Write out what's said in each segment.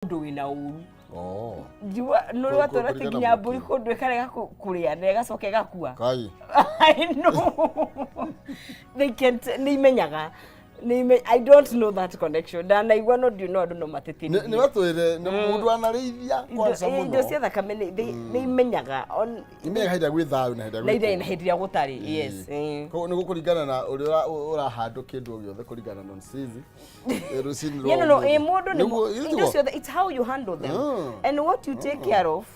Mũndũ wĩna ũru. Oh. Njiwa nĩ watwara atĩ kũringana nginya mbũri mũtĩ. kũndũ ĩkarega kũrĩa na ĩgacoka ĩgakua. Kai. I know. They can't, nĩ imenyaga. I don't know that connection. Ndanaigua no ndiũ no andũ no Nĩ matĩtĩrithie. nĩ watwĩre nĩ mũndũ anarĩithia kwanza Indo mũno. cia thakame nĩ imenyaga Imenyaga hĩndĩ ĩrĩa gwĩ thayũ na hĩndĩ ĩrĩa na gwĩ ire na kũũmũ. hĩndĩ ĩrĩa gũtarĩ. Yes. Koguo nĩ gũkũringana na ũrĩa ũrahandwo kĩndũ o gĩothe kũringana na season. Rũcinĩ rwa Yeah, no, ũmũthĩ. ĩ mũndũ nĩ Nĩguo, indo ciothe, it's how you handle them and what you take care of.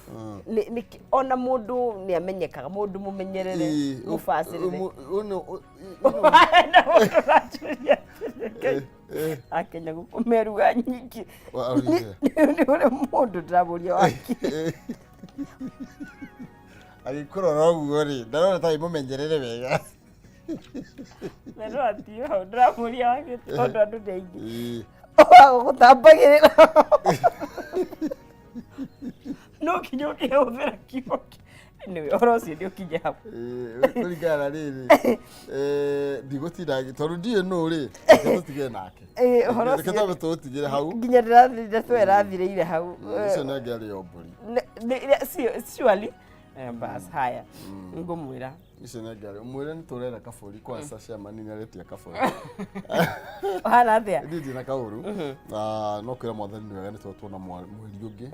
Ona mũndũ nĩ amenyekaga, mũndũ mũmenyerere, Ĩ, mũbacĩrĩre. Ũno Na mũndũ ũranjũria atĩrĩ, Ngai, akenya gũkũ meruga nyingĩ. Aurire. Nĩ ũrĩa mũndũ ndĩramũria wake. Agĩkũrora ũguo rĩ, ndarona ta mũmenyerere wega. Na no atio hau ndĩramũria wake tondũ andũ nĩ aingĩ. Ĩ. Gũtambagĩrĩra no kinya ũkĩhũthĩra kiugo. Anyway, ũhoro ũcio nĩ ũkinye hau. Ĩ, kũringana na rĩrĩ, ndigũtinda tondũ ndiũĩ nũ rĩ, reke tũtige nake. Ĩ, ũhoro Reke ũcio twambe tũũtigĩre hau. Nginya ndĩrathirire twe ĩrathirĩire hau. Ũcio nĩ angĩarĩ o mbũri. Surely. Bas haya, ngũmwĩra. Icio nĩ angĩarĩ, mwĩre nĩ tũrera kabũri kwanza, ciamani nĩ aretia kabũri. Ũhana atĩa? Niĩ ndirĩ na kaũru. Ah, no kwĩra mwathani nĩ wega nĩ tondũ tuona mweri ũngĩ.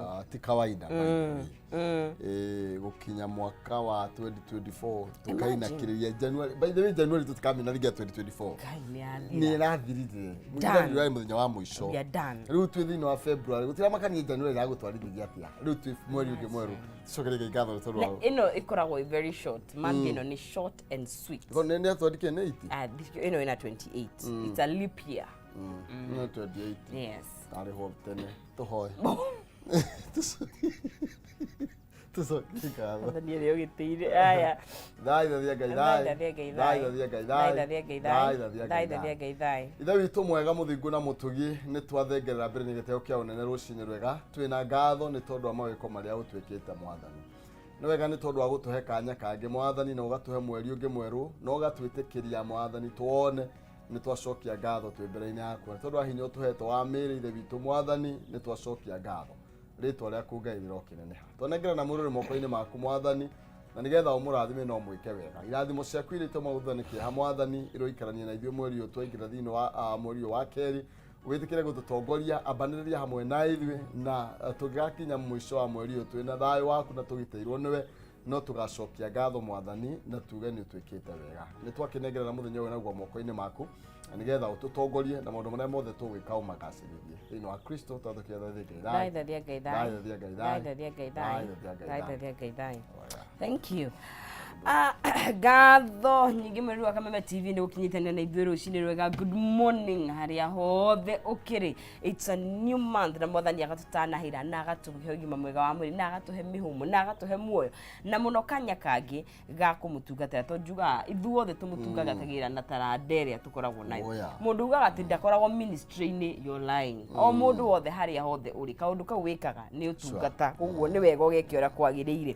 Ah, ti kawaida, by the way. Gũkinya mwaka wa 2024 tũkainakĩrĩria January. By the way, January tũtikamina rĩngĩ ya 2024. Ngai, nĩ Nĩ yathira. ĩrathirire. Done. January mũthenya wa mũico. We are done. Rĩu twĩ thĩinĩ wa February, gũtiramakania January ĩragũtwarithĩria atĩa. Rĩu twĩ mweri ũngĩ mwerũ, tũcokerie Ngai ngatho nĩ tondũ Na wa ĩno ĩkoragwo ĩ very short month, ĩno nĩ short and sweet. Nĩ atwandĩkire nĩ 80. Ah, ĩno ĩna 28, it's a leap year. No 28. Yes. Arĩhwo tene, tũhoe, tũcokie ngatho. Mwathani ũrĩa ũgĩtĩire aya. Thaithathia Ngai. Thaithathia Ngai. Thaithathia Ngai. Thaithathia Ngai. Thaithathia Ngai. Thaithathia Ngai thai. Ithe witũ mwega, mũthingu na mũtugi, nĩ twathengerera mbere nĩ gĩteo kĩa ũnene rũcinĩ rwega twĩna ngatho nĩ tondũ wa mawĩko marĩa ũtwĩkĩte. Mwathani, nĩ wega nĩ tondũ wa gũtũhe kanya kangĩ, Mwathani, na ũgatũhe mweri ũngĩ mwerũ na ũgatwĩtĩkĩria, Mwathani, tuone. Nĩ twacokia ngatho twĩ mbere-inĩ yaku nĩ tondũ wa hinya ũtũhete wa mĩĩrĩ. Ithe witũ Mwathani, nĩ twacokia ngatho, rĩtwa rĩaku Ngai rĩrokĩneneha. Twanengera na mũrũrĩ moko-inĩ maku, Mwathani, na nĩgetha ũmũrathime no mwĩke wega. Irathimo ciaku iria itũmaga thutha nĩ kĩeha, Mwathani, iroikarania na ithuĩ mweri ũyũ twaingĩra thĩinĩ wa mweri ũyũ wa kerĩ. Wĩtĩkĩre gũtũtongoria, ambanĩrĩria hamwe na ithuĩ, na tũngĩgakinya mũico wa mweri ũyũ twĩna thayũ waku na tũgitĩirwo nĩwe, no tũgacokia ngatho, Mwathani, na tuge nĩ ũtwĩkĩte wega. Nĩ twakĩnengerera mũthenya ũyũ naguo moko-inĩ maku na nĩgetha ũtũtongorie na maũndũ marĩa mothe tũgwĩka ũmagacĩrithie. Thĩinĩ wa Kristo twatũkia Ngai thai. Thaithathia Ngai thai. Thaithathia Ngai thai. Thaithathia Ngai thai. Thaithathia Ngai thai. Thaithathia Ngai thai. Wega. Thank you. Ah, ngatho nyingĩ mweri wa Kameme TV nĩ gũkinyitania na ithuĩ rũcinĩ rwega. Good morning harĩa hothe ũkĩrĩ. It's a new month na Mwathani agatũtanahĩra na agatũhe ũgima mwega wa mwĩrĩ na agatũhe mĩhũmũ na agatũhe muoyo na mũno kanya kangĩ ga kũmũtungatĩra, tondũ njugaga ithuothe tũmũtungatagĩra na taranda ĩrĩa tũkoragwo nayo. Oh, yeah. Mũndũ ugaga atĩ ndakoragwo ministry-inĩ, you're lying. O mũndũ wothe harĩa hothe ũrĩ, kaũndũ kau wĩkaga nĩ ũtungata, koguo nĩ wega ũgeke ũrĩa kwagĩrĩire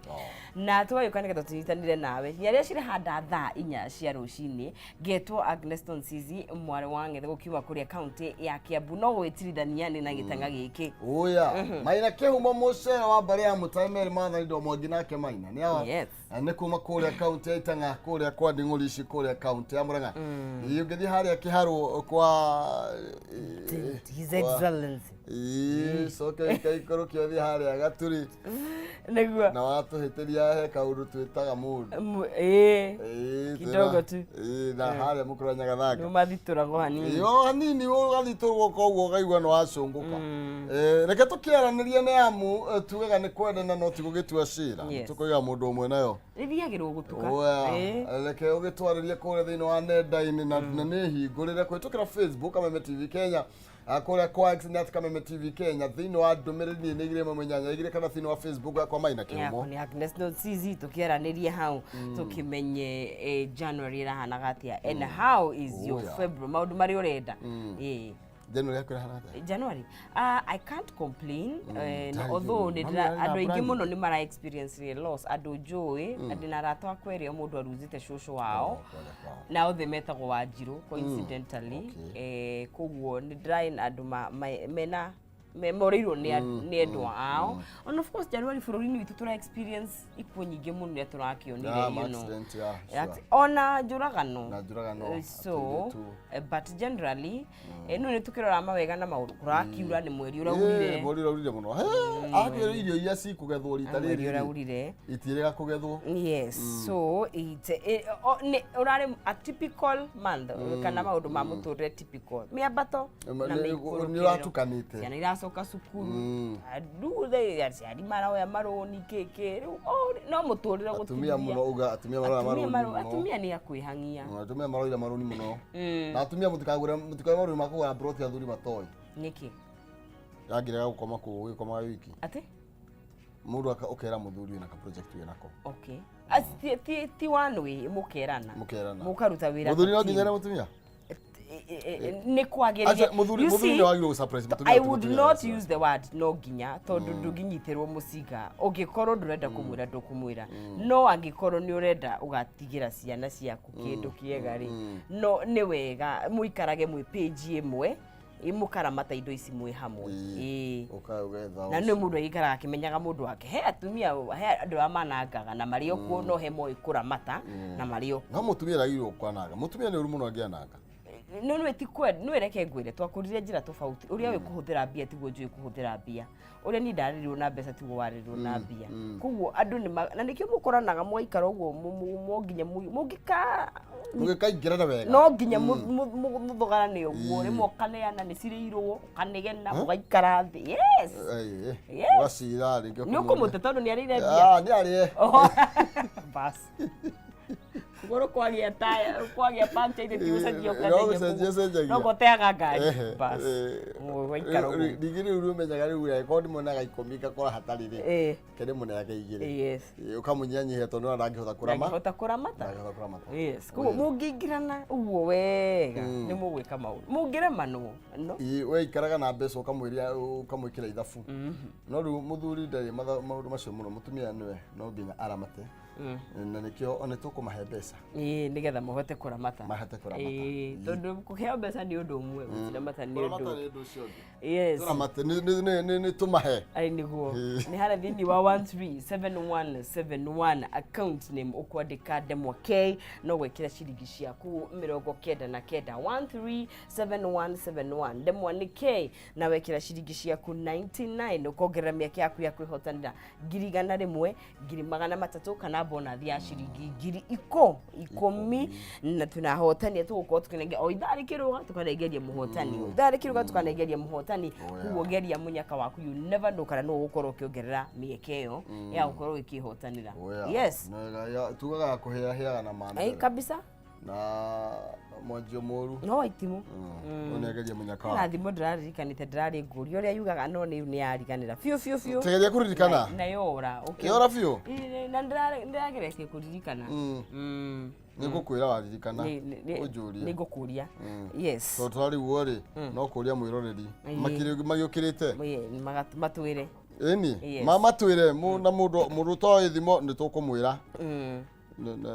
na tũgagĩũka nĩgetha tũnyitanĩre nawe nginya rĩrĩa cirahanda thaa 4 cia rũcinĩ. Ngetwo Agnes Tonsizi, mwarĩ wa Ng'ethe, gũkiuma kũrĩa kaunti ya Kiambu, no gwĩtirithania nĩ na gĩtang'a gĩkĩ. Oya Maina kĩhumo mũcere wa mbarĩ ya Mũtai Meri Maathani ndo mwangi nake Maina nĩ awa. Yes. Na nĩ kuma kũrĩa kaunti ya Itang'a, kũrĩa kwa Nding'ũri-ici, kũrĩa kaunti ya Murang'a. Ĩ, ũngĩthiĩ harĩa Kĩharũ kwa His Excellency. Ĩ, coke ikaikũrũke ũthiĩ harĩa Gaturi. Nĩguo. Na watũhĩtĩria he kaũndũ twĩtaga mũndũ. Ĩĩ. Ĩ, Kidogo tu. Ĩ, na harĩa mũkũrwa Nyagathanga. Nĩ mathitũragwo hanini. Yo hanini ũgathitũrwo koguo ũkaigua nĩ wacũngũka. Reke tũkĩaranĩrie nĩ amu tugaga nĩ kwendana no ti gũgĩtua cira. Tũkoiga mũndũ ũmwe nayo Rĩthiagĩrwo gũtuka. Oya, reke ũgĩtwarĩrie kũrĩa thĩinĩ wa nenda-inĩ na nĩ hingũrĩre kũhĩtũkĩra Facebook Kameme TV Kenya, kũrĩa kwa X nĩ at Kameme TV Kenya, thĩinĩ wa ndũmĩrĩri nĩ 21882 kana thĩinĩ wa Facebook yakwa Maina Yakwa Kĩhumo. Nĩ Agnes no CZ, tũkĩaranĩria hau tũkĩmenye January ĩrahanaga atĩa and how is your February, maũndũ marĩa ũrenda. Ĩĩ. January yaku ĩrahana atĩa? January, I can't complain. No, Tarĩ although Mami nĩ ndĩra arĩ na andũ aingĩ mbura mũno nĩ mara experience loss, andũ njũĩ, ndĩ na arata akwa erĩ, o mũndũ aruzĩte cũcũ wao. Oh, pole kwao. Na othe metagwo Wanjirũ, coincidentally. Koguo nĩ ndĩraĩ na andũ mena Morĩirwo nĩ endwa ao. And of course January bũrũri-inĩ witũ tũra experience ikuũ nyingĩ mũno iria tũrakĩonire. Yeah, accident, yeah, sure. Ona njũragano. Na njũragano, Eh, so atũirĩtu. But generally no nĩ tũkĩrora mawega na maũndũ, kũrakiura, nĩ mweri ũraurire. Eh, mweri ũraurire mũno. Akwĩra irio iria cikũgethwo rita Mweri rĩrĩ rĩ, ũraurire. Itiĩrĩga kũgethwo. Yes, so it nĩ ũrarĩ a typical month, kana maũndũ ma mũtũrĩre typical, mĩambato na mĩikũrũkĩrĩro. Nĩ ũratukanĩte. Ciana iracoka cukuru, andũ aciari maroya marũni kĩkĩ rĩu no mũtũrĩre. Atumia mũno uga atumia maroya Atumia marũni mũno. Atumia nĩ akwĩhang'ia. Atumia maroire marũni mũno. Na atumia mũtikagũre, mũtikoe marũni ma kũgũra broti athuri matoĩ. Nĩkĩ? Yangĩrega gũkoma kũu ũgĩkomaga wiki. Atĩ? Mũndũ ũkera mũthuri wĩna ka project wĩ nako. Okay. Ti one way, mũkerana. Mũkerana. Mũkaruta wĩra Mũthuri ta no nginya team. ere mũtumia. Nĩ kwagĩrĩire. Aca, mũthuri You mũthuri see, nĩ wagĩrĩirwo gũ-surprise mũtumia. I Ti would mũtumia not arĩ use the word no nginya, tondũ ndũngĩnyitĩrwo mũcinga. Ũngĩkorwo ndũrenda kũmwĩra, ndũkũmwĩra, no angĩkorwo nĩ ũrenda ũgatigĩra ciana ciaku kĩndũ kĩega rĩ, no nĩ wega mũikarage mwĩ page ĩmwe, mũkaramata indo ici mwĩ hamwe. Ĩĩ. Ũka ũgetha Na nĩ mũndũ agĩikaraga akĩmenyaga mũndũ wake. He atumia, he andũ arĩa manangaga na marĩ o kuo, no he moĩ kũramata na marĩ o No mũtumia ndagĩrĩirwo kwananga. Mũtumia nĩ ũru mũno angĩananga. No nĩ ti kwenda, nĩ reke ngwĩre, twakũrire njĩra tofauti. Ũrĩa wĩ kũhũthĩra mbia tiguo njũĩ kũhũthĩra mbia, ũrĩa niĩ ndarerirwo na mbeca tiguo warerirwo na mbia. Koguo andũ nĩ na nĩkĩo mũkoranaga mũgaikara ũguo no nginya mũngĩka Mũgĩkaingĩrana wega. No nginya mũthogarane ũguo, rĩmwe ũkaneana nĩ cirĩirwo, ũkanegena, mũgaikara thĩ, yes. Yes. Ũgacira rĩngĩ. Nĩ ũkũmũte tondũ nĩ arĩire mbia. Ah, nĩ arĩe. Bas kũgũrũ kwagĩa taya, kwagĩa puncture, ithe ti gũcenjia. No gũcenjia cenjagia. No goteaga ngari. Bas, waikara ũguo. Ningĩ rĩu nĩ ũmenyaga rĩu angĩkorwo ndĩmuonaga 10 ngakora hatarĩ rĩ, ke ndĩmũneage 2. Ũkamũnyihanyihia tondũ nĩwona ndangĩhota kũrama. Ndangĩhota kũramata. Ndangĩhota kũramata. Yes, koguo mũngĩingĩrana ũguo wega nĩ mũgwĩka maũndũ, mũngĩremanwo no. Ĩ, we ikaraga na mbeca, ũkamwĩria, ũkamwĩkĩra ithabu, no rĩu mũthuri ndarĩ maũndũ macio mũno. Mũtumia nĩwe no nginya aramate, na nĩkĩo nĩ tũkũmahe mbeca. Ĩĩ, nĩgetha mũhote kũramata. Mahote kũramata. Ĩĩ, tondũ kũheo mbeca nĩ ũndũ ũmwe, gũciramata nĩ Kũramata ũndũ nĩ ũndũ ũcio ũngĩ. Tũramate nĩ tũmahe. Ai, nĩguo. Ĩĩ. Nĩ harĩa thĩinĩ wa 137171, account name ũkwandĩka Ndemwa K, no gwĩkĩra ciringi ciaku 99, 137171, Ndemwa nĩ K, na wekĩra ciringi ciaku 99 ũkongerera mĩaka yaku ya kwĩhotanĩra 100,000, 300,000, kana bonathi ya ciringi 10,000. Na tunahotania, tũgũkorwo tũkĩnengera o ithaa rĩkĩrũga, tũkanengeria mũhotani, ithaa rĩkĩrũga tũkanengeria mũhotani. Koguo geria mũnyaka waku, you never know kana nũ ũgũkorwo ũkĩongerera mĩeke ĩyo ya gũkorwo ũgĩkĩhotanĩra. Yes. Tugaga kũhĩa hĩaga na Ai, ma kabisa. Na mwanjio mũru. No itimũ. Ũnengerie mũnyaka Na waku. Thimũ ndĩraririkanĩte, ndĩrarĩ ngũria ũrĩa yugaga, no nĩ yariganĩra biũ biũ biũ. Tegeria kũririkana. Na yora. Yora biũ. Ĩ, na ndĩrageretie kũririkana. Nĩ ngũkwĩra waririkana. Ũnjũrie. Nĩ ngũkũria, yes. Tondũ twariguo rĩ, no kũria mwĩroreri magĩũkĩrĩte. Matwĩre. Ĩni. Yes. Matwĩre na mũndũ mũndũ ũtoĩ thimo nĩ tũkũmwĩra.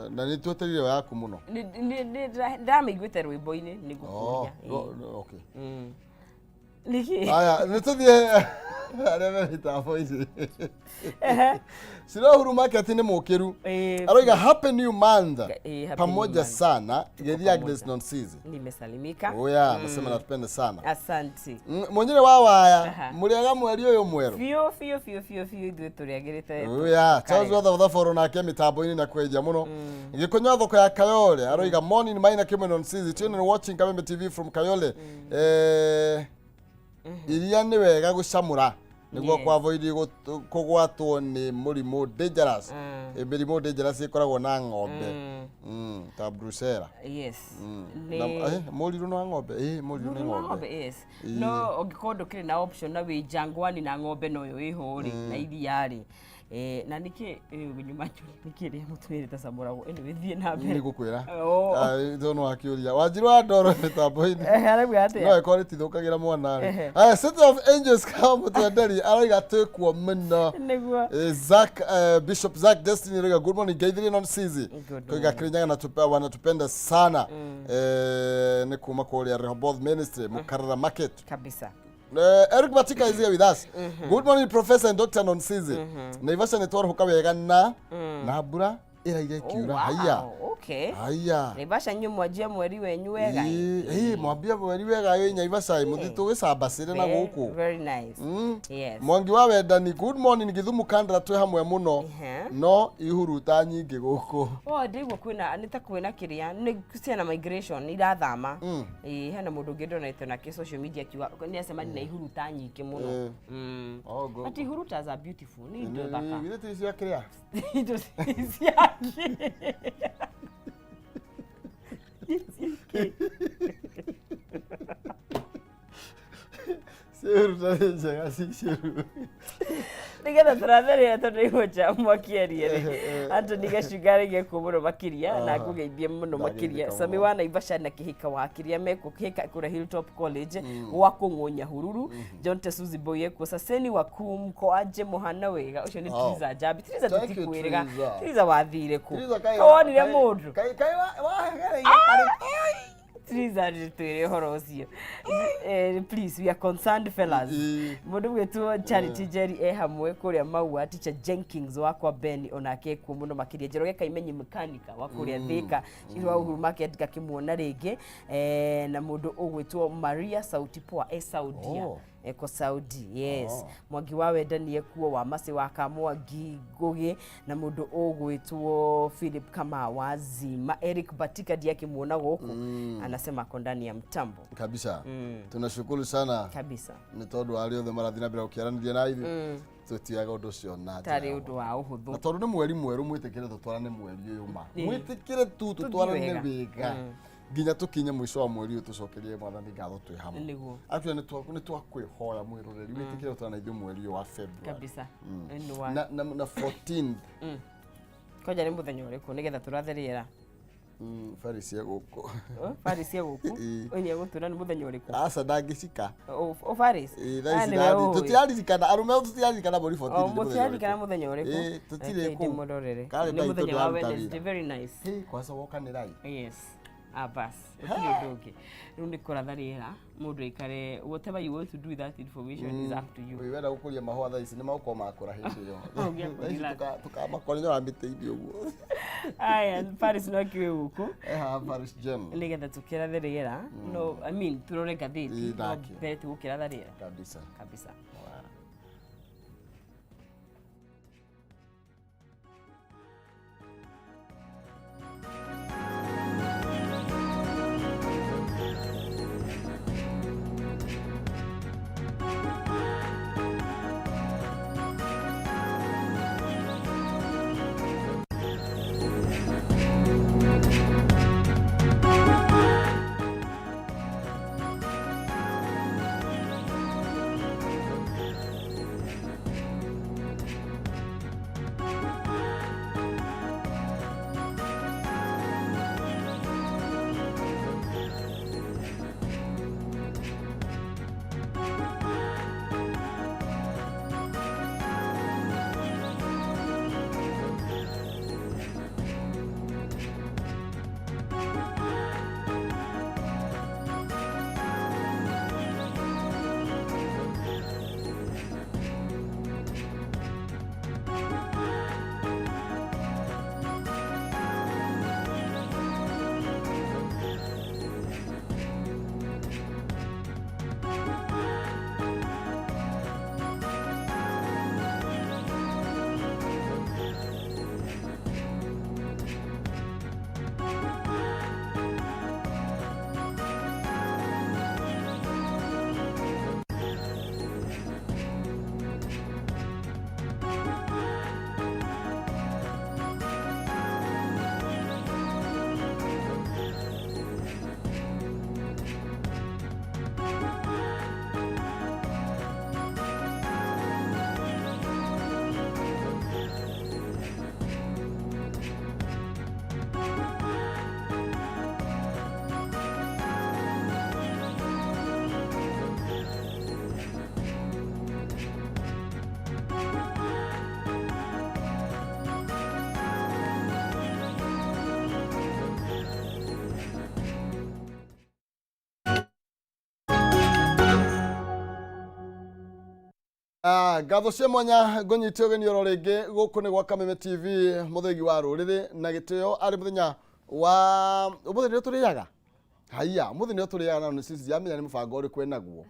Na nĩ twetereire yaku mũno. Ndĩramĩiguĩte rwĩmbo-inĩ, nĩ Oh, ngũkũria. no, okay. Nĩkĩ? Aya, nĩ tũthiĩ arĩa me mĩtambo-inĩ. Sirohuru Market nĩ mũkĩru. Aroiga happy new month. Happy new Pamoja month. sana. Gethi pamoja. Agnes Nonsizi. Nimesalimika. Oya, nasema natupenda sana. Asante. Mũnyĩrĩ wa waya, mũrĩega mweri ũyũ mwerũ. Biũ biũ biũ biũ biũ, ithuĩ tũrĩagĩrĩte. Oya, Charles Watha Wathaforo nake mĩtambo-inĩ na kwendia mũno. Gĩkũnywa thoko ya Kayole, aroiga morning Maina Kimwe Nonsizi, tune and watching Kameme TV from Kayole. Iria nĩ wega gũcamũra nĩguo kwa-avoid kũgwatwo nĩ mũrimũ dangerous. Mĩrimũ dangerous ĩkoragwo na ng'ombe. Ta brucella. Na mũrirũ nĩ wa ng'ombe? Mũrirũ nĩ Mũrimũ wa ng'ombe. Ng'ombe, yes. No ũngĩkorwo ndũkĩrĩ na option na wĩ jangwani na ng'ombe noyo ĩho rĩ, na iria rĩ, na nĩkĩ rĩu nyuma njũrie nĩkĩ rĩa mũtwĩrĩte camũragwo? Anyway, thiĩ na mbere. Nĩ ngũkwĩra. Oh. Tondũ nĩ wakĩũria Wanjiru wa ndoro mĩtambo-inĩ. Arauga atĩa? No ĩkorwo rĩtithũkagĩra mwana rĩ. Aya, City of Angels kama mũtwenderi aroiga twĩkuo mũno. Nĩguo. Zack, Bishop Zack Destiny aroiga good morning Gaithirie non Sizi. Good. Koiga Kirinyaga wanatupenda sana. Nĩ kuma kũrĩa Rehoboth Ministry, Mukarara Market. Kabisa. Eric Batika is here with us. Good morning, Professor and Dr. Nonsizi. Naivasha nĩ twarũhũka wega na mbura ĩraire Oh, ĩkiura. Haiya. wow. Okay. Haiya. Naivasha inyuĩ mwanjie mweri wenyu wega. Ĩ, mwambie mweri wega wĩ Naivasha mũtitũ gĩcambacĩre na gũkũ. Very nice. Yes. Mwangi wa Wendani, good morning Githumu Kandara twĩ hamwe mũno. No ihuruta nyingĩ gũkũ. Oh, ndĩgua kwĩna nĩ ta kwĩna kĩrĩa nĩ ciana migration irathama. Ĩĩ, hena mũndũ ũngĩ ndonete nake social media akiuga nĩ acemania na ihuruta nyingĩ mũno. Oh, go. But ihurutas are beautiful, nĩ indo thaka. Githĩ ti cia kĩrĩa? Indo ciake. Ciĩruta nĩ njega ci ciĩru. Nĩgetha tũratherera tondũ igũnja mwaki arie rĩ, Anthony Gacunga rĩngĩ kuo mũno makĩria na ngũgeithie mũno makĩria. Ndageithĩka Sami mũno. wa Naivasha na kĩhika wa kĩrĩa mekuo kĩhika kũrĩa Hilltop College gwa kũng'ũnya hururu. John Tesuzi Boy ekuo Saseni waku mkoaje mũhana wega ũcio nĩ Oh. Triza Njambi. Triza Thank you, tũtikwĩrĩga. Triza. Triza wathire kũ? Triza, kaĩ- Kawonire kaĩ- mũndũ? kaĩ wahegereire karĩ- Triza twĩre ũhoro ũcio. Please, we are concerned fellas. Mũndũ gwĩtwo Charity Jerry e hamwe kũrĩa Maua, Teacher Jenkins wakwa Ben onake ekuo mũno makĩria. Njoroge Kaimenyi mekanika wa kũrĩa Thika, Ciru wa Uhuru Market ngakĩmuona rĩngĩ, na mũndũ ũgwĩtwo Maria Sauti Poa e Saudia. Oh. Eko Saudi, yes. Oh. Mwangi wa Wendani ekuo wa Masi wa Kamwangi Ngugi na mũndũ ũgwĩtwo Philip Kamau wa Zima. Eric Batika ndiakĩmuona gũkũ, anasema ako ndani ya mtambo. Kabisa. Tunashukuru sana Kabisa. nĩ tondũ wa arĩa othe marathiĩ na mbere gũkĩaranĩria na ithuĩ tũtiaga ũndũ ũcio na njĩra Tarĩ ya ũndũ wa ũhũthũ. Na tondũ nĩ mweri mwerũ mwĩtĩkĩre tũtwarane mweri ũyũ ma mwĩtĩkĩre tu tũtwarane wega. wega nginya tũkinye mũico wa mweri ũyũ tũcokerie mwathani ngatho twĩ hamwe. Nĩguo. Actually nĩ twakwĩhoya mwĩroreri wĩtĩkĩre tũtwarane ithuĩ mweri ũyũ wa February Kabisa. Nĩ wa na 14th. Kwanja nĩ mũthenya ũrĩkũ nĩgetha tũrathe rĩera? Paris ya gũkũ. Paris ya gũkũ. Ĩĩ. Ũyũ nĩegũtwĩra nĩ mũthenya ũrĩkũ. Aca ndangĩcika. O Paris. Ĩĩ, thaa Ah, ici nĩwe ndathi- ũĩ. Tũtiraririkana arũme tũtiraririkana mweri 14 O nĩ mũthenya mũtiraririkana ũrĩkũ. mũthenya ũrĩkũ? Ĩĩ, tũtirĩ Reke kũu. ndĩmũrorere. Karenda Nĩ itũ mũthenya wa ndĩraruta Wednesday, wĩra. very nice. Hĩ, kwanza woka nĩ rai. Yes. Ah, bas. Gũtirĩ ũndũ ũngĩ. Rĩu nĩ kũratha rĩera, mũndũ aikare whatever you want to do with that information is up to you. Wĩ wenda gũkũria mahũa thaa ici nĩ magũkorwo makũra hĩndĩ ĩyo. Ũngĩakũrira. Thaa ici tũkamakoria mĩtĩ-inĩ ũguo. Aya, Paris no akiwe gũkũ. Haha Paris Gem. Nĩgetha tũkĩrathe rĩera. No, I mean, tũrore ngathĩti. Ĩĩ, No ndake. mbere tũgũkĩratha rĩera. Kabisa. Kabisa. Wow. Haya, ngatho cia mwanya ngũnyite ũgeni oro rĩngĩ gũkũ nĩ gwa Kameme TV, mũthĩgi wa rũrĩrĩ na gĩtĩo arĩ mũthenya wa ũmũthĩ nĩrĩo tũrĩaga. Haiya, ũmũthĩ nĩrĩo tũrĩaga na nĩ ndiramenya nĩ mũbango ũrĩkũ enaguo.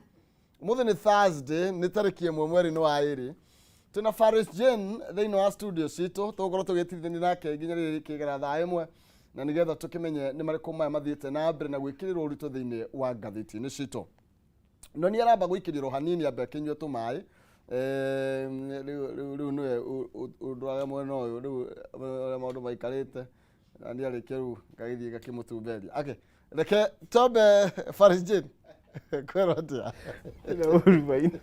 Ũmũthĩ nĩ Thursday, nĩ tarĩki 1 mweri-inĩ wa 2. Twĩna Faris Jane thĩinĩ wa studio citũ, tũgũkorwo tũgĩtirithania nake nginya rĩrĩa rĩkĩgera thaa 1 na nĩgetha tũkĩmenye nĩ marĩkũ maya mathiĩte na mbere na gwĩkĩrĩrwo ũritũ thĩinĩ wa ngathĩti-inĩ citũ. No nĩ aramba gũikĩrĩrwo hanini ambe akĩnyue tũmaĩ. Rĩu nĩwe ũndwara mwena ũyũ, rĩu ũrĩa maũndũ maikarĩte na nĩ arĩkia rĩu ngagĩthiĩ ngakĩmũtumberia. Okay, reke twambe Faris Jane, kwĩrwo atĩa? Ĩno ũru maina.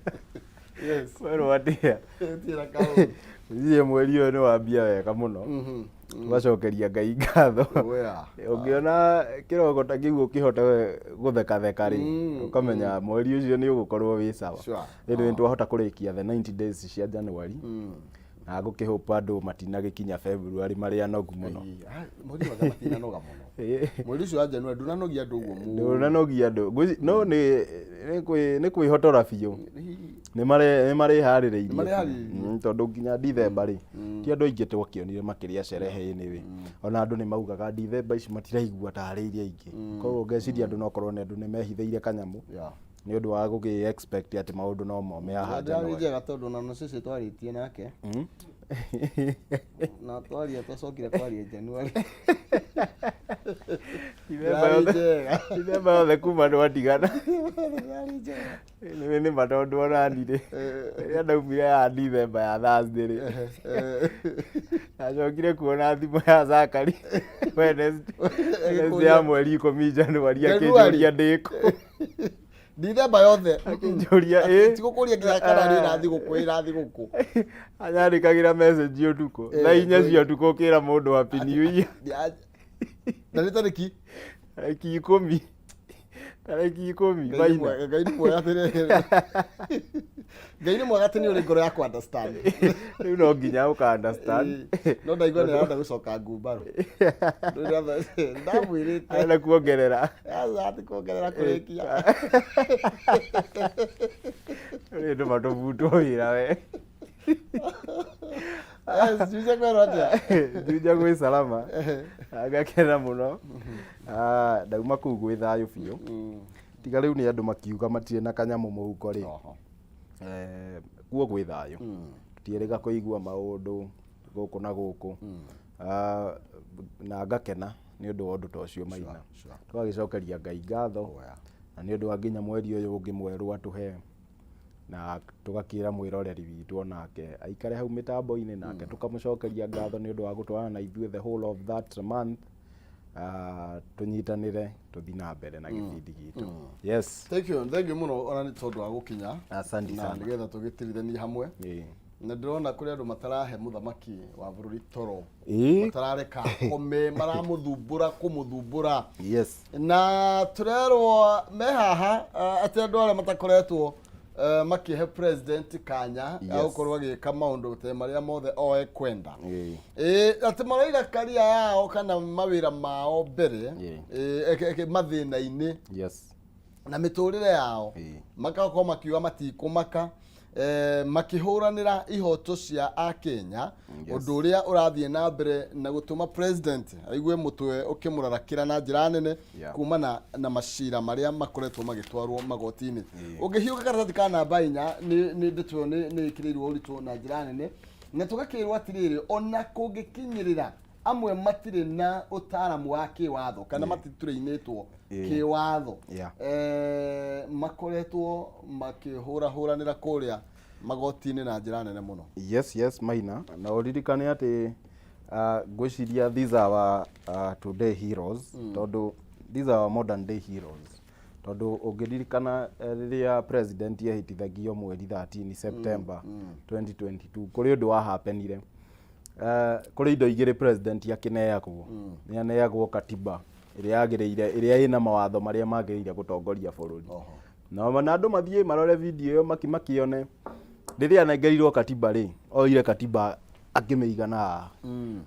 Yes. Kwerwo atĩa? Gũtirĩ kaũndũ. Thiĩ mweri ũyũ nĩ wambia wega mũno. Tũgacokeria Ngai ngatho. Wea. Ũngĩona kĩroko ta kĩu ũkĩhota gũthekatheka rĩ, ũkamenya mweri ũcio nĩ ũgũkorwo wĩ sawa. Rĩu nĩ twahota kũrĩkia the 90 days cia January. Na ngũkĩhope andũ matinagĩkinya February marĩ anogu mũno. Mweri wa matinanoga mũno. Mweri ũcio wa January ndũnanogia andũ ũguo mũno. Ndũnanogia andũ. No nĩ kwĩhotora biũ. Nĩ marĩharĩrĩirie. Tondũ nginya Dithemba rĩ, ti andũ aingĩ twakĩonire makĩrĩa sherehe anyway. Ona andũ nĩ maugaga Dithemba ici matiraigua tarĩ iria ingĩ. Koguo ngeciria andũ no korwo nĩ andũ nĩ mehithĩire kanyamũ. Nĩ ũndũ wa gũgĩ expect atĩ maũndũ no mome haha Ndĩrarĩ January. njega tondũ ona na cũcũ twarĩtie nake. Na twaria twacokire kwaria January. Dithemba yothe kuma twatigana. Nĩ ma tondũ ona niĩ rĩ, rĩrĩa ndaumire haha Dithemba ya Thursday rĩ, ndacokire kuona thimũ ya Zakari Wednesday ya mweri 10 January akĩnjũria ndĩkũ. Dithemba yothe. Akĩnjũria ĩ. Tigũkũria nginya kana nĩ ĩra thigũkũ, ĩra thigũkũ. Anyandĩkagĩra message ũtukũ. Thaa 4 cia ũtukũ ũkĩra mũndũ happy new year. Na nĩ tarĩki? Tarĩki 10. Tarĩki 10. Maina. Ngai nĩ mwega atĩ Ngai nĩ mwega atĩ nĩ ũrĩ ngoro ya kũ understand. Rĩu no nginya ũka understand. No ndaigua nĩ arenda gũcoka ngumbarũ. Ndamwĩrĩte. Arenda kuongerera. Aca kuongerera kũrĩkia. Rĩu ndũma tũbutwo wĩra we. Yes, Juja kwĩrwo atĩa? Juja gwĩ salama. Ngakena mũno. Ndauma kũu gwĩ thayũ biũ. Tiga rĩu nĩ andũ makiuga matirĩ na kanyamũ mũhuko rĩ. Kuo gwĩ thayũ. Tũtiĩrĩga kũigua maũndũ gũkũ na gũkũ. Na ngakena nĩ ũndũ wa ũndũ ta ũcio Maina. Tũgagĩcokeria Ngai ngatho. Na nĩ ũndũ wa nginya mweri ũyũ ũngĩ mwerũ atũhe. Na tũgakĩra mwĩroreri witũ onake aikare hau mĩtambo-inĩ nake tũkamũcokeria ngatho nĩ ũndũ wa gũtwarana na ithuĩ the whole of that month. Tũnyitanĩre tũthiĩ na mbere na gĩbindi gitũ. Yes. Thank you, thank you mũno ona nĩ tondũ wa gũkinya. Asante Na sana. nĩgetha tũgĩtirithanie hamwe. Na ndĩrona kũrĩ andũ matarahe mũthamaki wa bũrũri toro. Matarareka akome, maramũthumbũra kũmũthumbũra. Yes. Na tũrerwo me haha atĩ andũ arĩa matakoretwo makĩhe president kanya ga gũkorwo agĩka maũndũ te marĩa mothe o ekwenda. Atĩ maraiga karia yao kana mawĩra mao mbere, mathĩna-inĩ. Yes. Na mĩtũrĩre yao. Magakorwo makiuga matikũmaka. Makĩhũranĩra ihoto cia Akenya, ũndũ ũrĩa ũrathiĩ na mbere na gũtũma president aigue mũtwe ũkĩmũrarakĩra na njĩra nene kumana na macira marĩa makoretwo magĩtwarwo magoti-inĩ. Ũngĩhiũka karatathi ka namba 4, nĩ ndeto ĩyo nĩ ĩkĩrĩirwo ũritũ na njĩra nene, na tũgakĩrwo atĩrĩrĩ, ona kũngĩkinyĩrĩra amwe matirĩ na ũtaaramu wa kĩwatho kana matitũrĩinĩtwo kĩwatho, makoretwo makĩhũrahũranĩra kũrĩa magoti-inĩ na njĩra nene mũno. Yes, yes, Maina. Na ũririkane atĩ ngwĩciria these are our today heroes, tondũ these are our modern day heroes. Tondũ ũngĩririkana rĩrĩa president ehĩtithagio mweri 13 September 2022, kũrĩ ũndũ wa happenire. Kũrĩ indo igĩrĩ president akĩneagwo. Nĩ aneagwo katiba ĩrĩa yagĩrĩire, ĩrĩa ĩna mawatho marĩa magĩrĩire gũtongoria bũrũri. Na andũ mathiĩ marore video ĩyo makĩone. Rĩrĩa anengerirwo katiba rĩ, oire katiba akĩmĩiga na haha.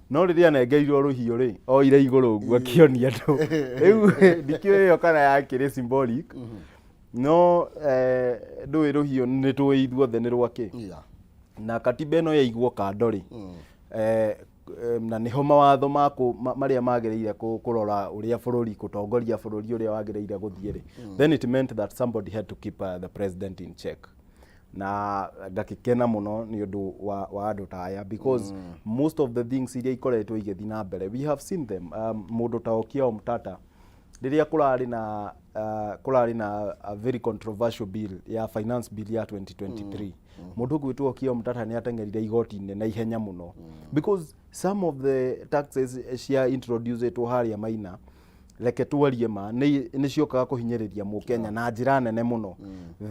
No rĩrĩa anengerirwo rũhiũ rĩ, oire igũrũ ũguo akĩonia andũ. Rĩu ndikĩũĩ ĩyo kana yakĩrĩ symbolic. No ndũĩ rũhiũ nĩ tũĩ ithuothe nĩ rwakĩ. Na katiba ĩno yaigwo kando rĩ, na nĩho mawatho marĩa magĩrĩire kũrora ũrĩa bũrũri, gũtongoria bũrũri ũrĩa wagĩrĩire gũthiĩ rĩ, then it meant that somebody had to keep the president in check. Na ngakĩkena mũno nĩ ũndũ wa andũ ta aya, because most of the things iria ikoretwo igĩthiĩ na mbere, we have seen them. Mũndũ ta Okiya Omtatah, rĩrĩa kũrarĩ na a very controversial bill ya finance bill ya 2023, mũndũ ũgwĩtwo Okiya Omtatah nĩ ateng'erire igoti-inĩ na ihenya mũno, because some of the taxes cia introducetwo harĩa, Maina, reke twarie ma, nĩ ciokaga kũhinyĩrĩria mũkenya na njĩra nene mũno.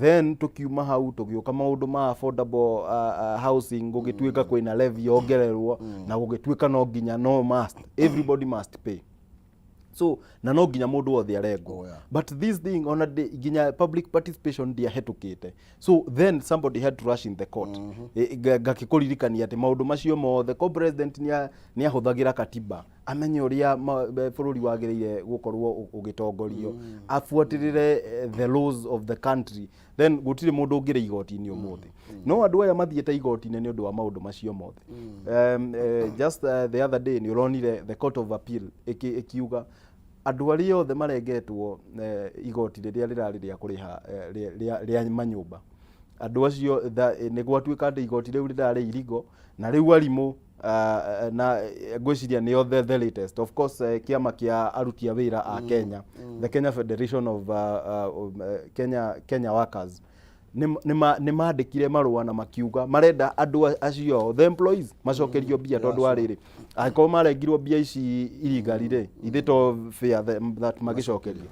Then tũkiuma hau, tũgĩũka maũndũ ma affordable housing, gũgĩtuĩka kwĩna levy yongererwo, na gũgĩtuĩka no nginya, no must, everybody must pay. So na no nginya mũndũ wothe arengwo. But this thing ona nginya public participation ndiahĩtũkĩte, so then somebody had to rush in the court. Ngakĩkũririkania atĩ maũndũ macio mothe ko president nĩ ahũthagĩra katiba amenye ũrĩa bũrũri wagĩrĩire gũkorwo ũgĩtongorio, abuatĩrĩre the laws of the country. Then gũtirĩ mũndũ ũngĩrĩ igoti-inĩ ũmũthĩ. No andũ aya mathiĩte igoti-inĩ nĩ ũndũ wa maũndũ macio mothe. Just the other day nĩ ũronire the Court of Appeal ĩkiuga andũ arĩa othe marengetwo igoti rĩrĩa rĩrarĩ rĩa kũrĩha rĩa manyũmba, andũ acio nĩ gwatuĩka atĩ igoti rĩu rĩrarĩ irigo na rĩu arimũ, na ngwĩciria nĩo the latest, of course, kĩama kĩa aruti a wĩra a Kenya, the Kenya Federation of Kenya Workers, nĩ mandĩkire marũa na makiuga marenda andũ acio, the employees, macokerio mbia, tondũ wa rĩrĩ, angĩkorwo marengirwo mbia ici illegally rĩ, ithe to fair that magĩcokerio.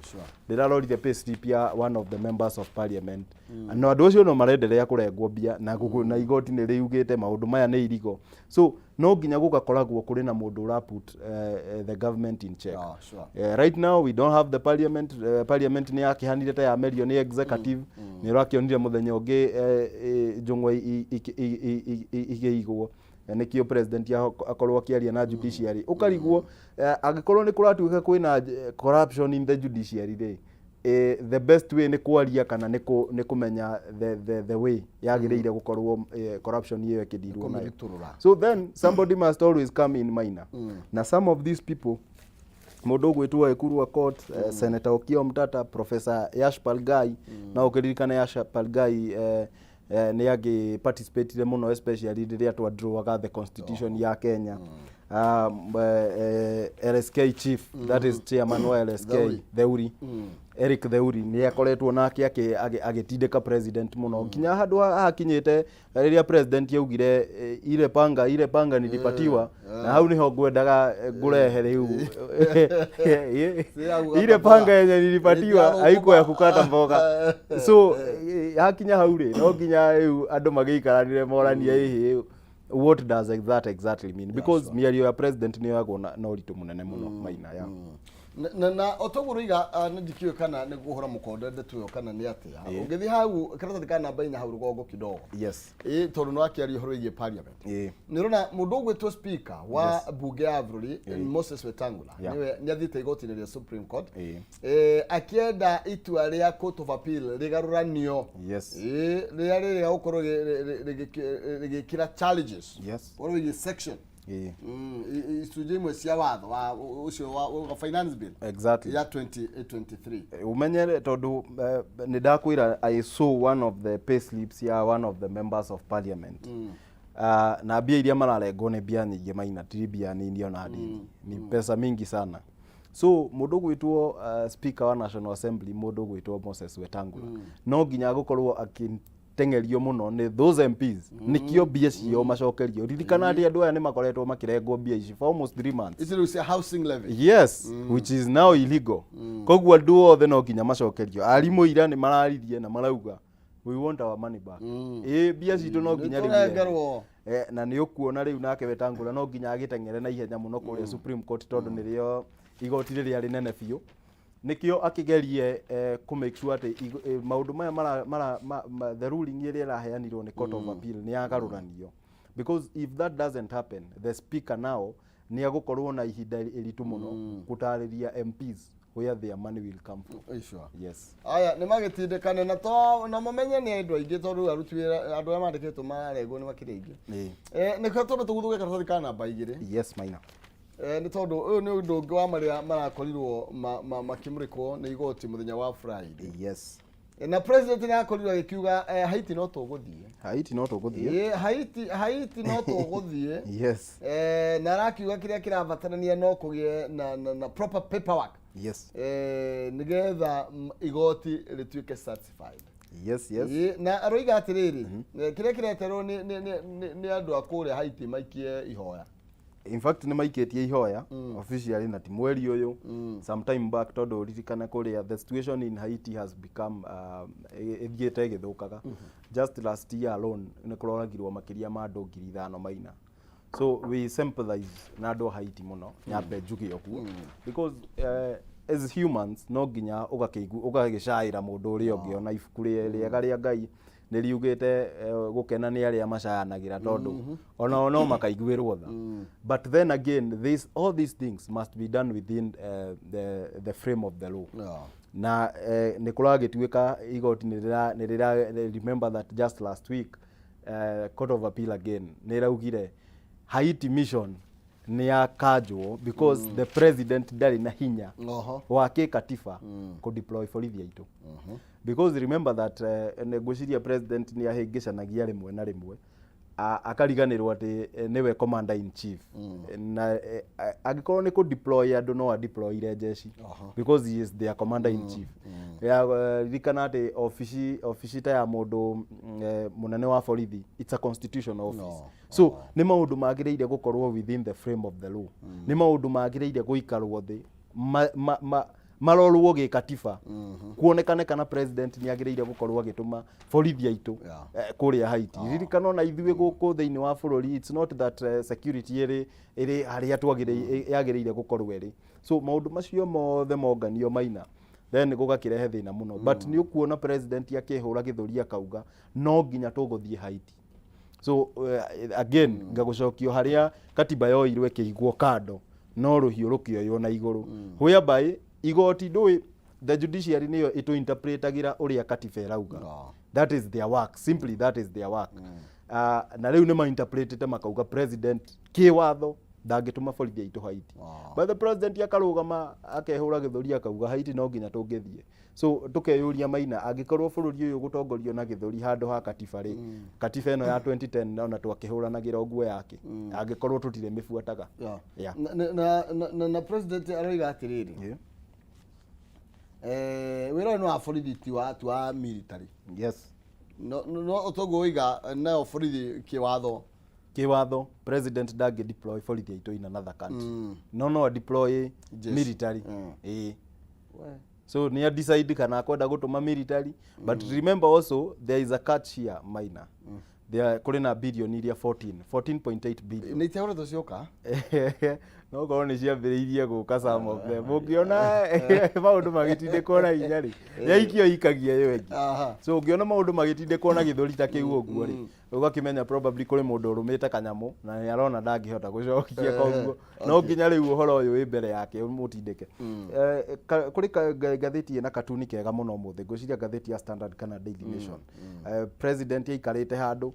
Ndĩrarorire pay slip ya one of the members of parliament, no andũ acio no marenderea kũrengwo mbia na igoti nĩ rĩugĩte maũndũ maya nĩ irigo. So no nginya gũgakoragwo kũrĩ na mũndũ ũra put the government in check. Right now we don't have the parliament. Parliament nĩ yakĩhanire ta yamerio nĩ executive. Nĩ ũrakĩonire mũthenya ũngĩ njũng'wa igĩigwo. Nĩkĩo president akorwo akĩaria na judiciary, ũkarigwo angĩkorwo nĩ kũratuĩka kwĩna corruption in the judiciary rĩ, the best way nĩ kwaria kana nĩ kũmenya the way yagĩrĩire gũkorwo corruption ĩyo ĩkĩndirwo nayo. Kũmĩrutũrũra. So then somebody must always come in, Maina, na some of these people, mũndũ ũgwĩtwo Ekuru Aukot, Senator Okiya Omtatah, Professor Yashpal Ghai. Na ũkĩririkana Yashpal Ghai nĩ angĩ participatire mũno, especially rĩrĩa twa the constitution ya Kenya. LSK chief, that is chairman wa LSK. Theuri. Theuri, Eric Theuri, nĩ akoretwo nake agĩtindĩka president mũno nginya handũ hakinyĩte rĩrĩa president yaugire, ile panga nilipatiwa, na hau niho ngwendaga ngũrehe rĩu. Si ya kukata Ile mboga. panga yenye nilipatiwa Ya haikuwa ya kukata mboga. So hakinya hau rĩ, no nginya rĩu andũ magĩikaranire moranie, ĩhĩ, what does that exactly mean? Because mĩario ya president nĩ yoyagwo na ũritũ mũnene mũno, Maina, ya. Na o toguo rũiga, nĩ ndikĩũĩ kana nĩ kũhũra mũkonde ndeto ĩyo kana nĩ atĩa. Ũngĩthiĩ hau karatathi ka namba 4 hau rũgongo kidogo, ĩ tondũ nĩ wakĩaria ũhoro wĩgiĩ parliament, nĩ ũrona mũndũ ũgwĩtwo speaker wa bunge ya bũrũri, Moses Wetangula, nĩwe nĩ athiĩte igoti-inĩ rĩa Supreme Court, akĩenda itua rĩa Court of Appeal rĩgarũranio, rĩrĩa rĩrĩa gũkorwo rĩgĩkĩra challenges ũhoro wĩgiĩ section icunjĩ imwe cia watho wa ũcio wa finance bill ya 2023. Umenyere tondũ nĩ ndakwĩra I saw one of the pay slips ya one of the members of parliament, na mbia iria mararengwo nĩ mbia nyingĩ, Maina, ti mbia nini ona nini, ni pesa mingi sana. So mũndũ ũgwĩtwo speaker wa National Assembly, mũndũ ũgwĩtwo Moses Wetangula, no nginya gũkorwo akĩteng'erio mũno nĩ those MPs nĩkĩo mbia ciao macokerio. Ririkana atĩ andũ aya nĩ makoretwo makĩrengwo mbia ici for almost 3 months. Ici rĩu cia housing levy. Yes, which is now illegal. Koguo andũ othe no nginya macokerio. Arimũ ira nĩ mararirie na marauga, "We want our money back." Ĩ mbia citũ no nginya rĩu. Nĩtũrengerwo. Na nĩ ũkuona rĩu nake Wetangula no nginya agĩteng'ere na ihenya mũno kũrĩa Supreme Court, tondũ nĩrĩo igoti rĩrĩa rĩnene biũ, nĩkĩo akĩgerie kũ make sure atĩ maũndũ maya mara, mara, ma, ma, the ruling ĩrĩa ĩraheanirwo nĩ Court of Appeal nĩ yagarũranio, because if that doesn't happen, the speaker now nĩ agũkorwo na ihinda iritũ mũno gũtarĩria MPs. Where their money will come from. Sure. Yes. Aya nä magätindäkane na to na mamenye nä andå aingä tondå aruti wä ra andå arä a mandä kä two marengwo nä makä rä aingä. Ĩĩ. Nä tondå tå guthå karatathi ka namba 2. Yes, Maina. Nä tondå å yå nä å ndå å ngä wa marä a marakorirwo makä må rä kwo nä igoti må thenya wa Friday. Na president nä akorirwo agä kiuga Haiti no tå gå thiä. Haiti no tũgũthiĩ. Haiti no tå gå thiä. Na arakiuga kä rä a kä rabatarania no kå gä na proper paperwork nĩgetha igoti rĩtuĩke certified. Ĩĩ, na aroiga atĩrĩrĩ, kĩrĩa kĩreterwo nĩ andũ a kũrĩa Haiti maikie ihoya. In fact nĩ maikĩtie ihoya officially na ti mweri ũyũ, sometime back, tondũ ririkana kũrĩa the situation in Haiti has become ĩthiĩte ĩgĩthũkaga. Just last year alone nĩ kũroragirwo makĩria ma andũ 5,000, Maina. So we sympathize na andũ a Haiti mũno, nyambe njuge ũguo, because as humans no nginya ũgakĩigu ũgagĩcaĩra mũndũ ũrĩa ũngĩ. Ona ibuku rĩega rĩa Ngai nĩ riugĩte gũkena nĩ arĩa macayanagĩra tondũ onao no makaiguĩrwo tha. But then again, this, all these things must be done within the frame of the law. Na nĩ kũragĩtuĩka igoti nĩ rĩra remember that just last week Court of Appeal again nĩ ĩraugire Haiti mission nĩ yakanjwo because the president ndarĩ na hinya wa kĩkatiba kũ-deploy borithi aitũ, because remember that nĩ ngwĩciria president nĩ ahĩngĩcanagia rĩmwe na rĩmwe, akariganĩrwo atĩ nĩwe commander in chief, na angĩkorwo nĩ kũ-deploy andũ no adeployire jeshi because he is their commander in chief. Ya, ririkana atĩ obici ta ya mũndũ mũnene wa borithi, it's a constitutional office. No. So nĩ maũndũ magĩrĩire gũkorwo within the frame of the law, nĩ maũndũ magĩrĩire gũikarwo thĩ marorwo gĩkatiba kuonekane kana president nĩ agĩrĩire gũkorwo agĩtũma borithi aitũ kũrĩa Haiti. Ririkana ona ithuĩ gũkũ thĩinĩ wa bũrũri, it's not that security ĩrĩ harĩa twagĩrĩire yagĩrĩire gũkorwo ĩrĩ. So maũndũ macio mothe monganio, Maina, then gũgakĩrehe thĩna mũno. But nĩ ũkuona president akĩhũra gĩthũri akauga no nginya tũgũthiĩ Haiti. So again ngagũcokio harĩa katiba yoirwo ĩkĩigwo kando no rũhiũ rũkĩoywo na igũrũ, whereby igoti ndũĩ the judiciary nĩyo ĩtũ-interpretagĩra ũrĩa katiba ĩrauga. That is their work, simply that is their work. Na rĩu nĩ ma-interpretĩte makauga president kĩwatho ndangĩtũma borithi aitũ Haiti. But the president akarũgama akehũra gĩthũri akauga Haiti no nginya tũngĩthiĩ. So tũkeyũria, Maina, angĩkorwo bũrũri ũyũ gũtongorio na gĩthũri handũ ha katiba rĩ, katiba ĩno ya 2010 ona twakĩhũranagĩra ũguo yake angĩkorwo tũtirĩ mĩbuataga? Na president aroiga atĩrĩrĩ, wĩra ũyũ nĩ wa borithi, ti wa military. No toguo oiga nayo borithi kĩwatho. Kĩwatho president ndangĩ deploy borithi aitũ in another country, no deploy Jeshi. military. Ĩĩ, so nĩ decide kana akwenda gũtũma military. But remember also there is a catch here, Maina. There kũrĩ na billion iria 14 14.8 billion. Nĩ itiakoretwo cioka. No korwo nĩ ciambĩrĩirie gũka some of them, ũngĩona maũndũ magĩtindĩkwo na hinya rĩ, yaikio ikagia yo ĩngĩ. So ũngĩona maũndũ magĩtindĩkwo na gĩthũri ta kĩu ũguo rĩ, ũgakĩmenya probably kũrĩ mũndũ ũrũmĩte kanyamũ na nĩ arona ndangĩhota gũcokia, koguo no nginya rĩu ũhoro ũyũ wĩ mbere yake ũmũtindĩke. Kũrĩ ngathĩti ĩna katuni kega mũno ũmũthĩ, ngwĩciria ngathĩti ya Standard kana Daily Nation. President aikarĩte handũ,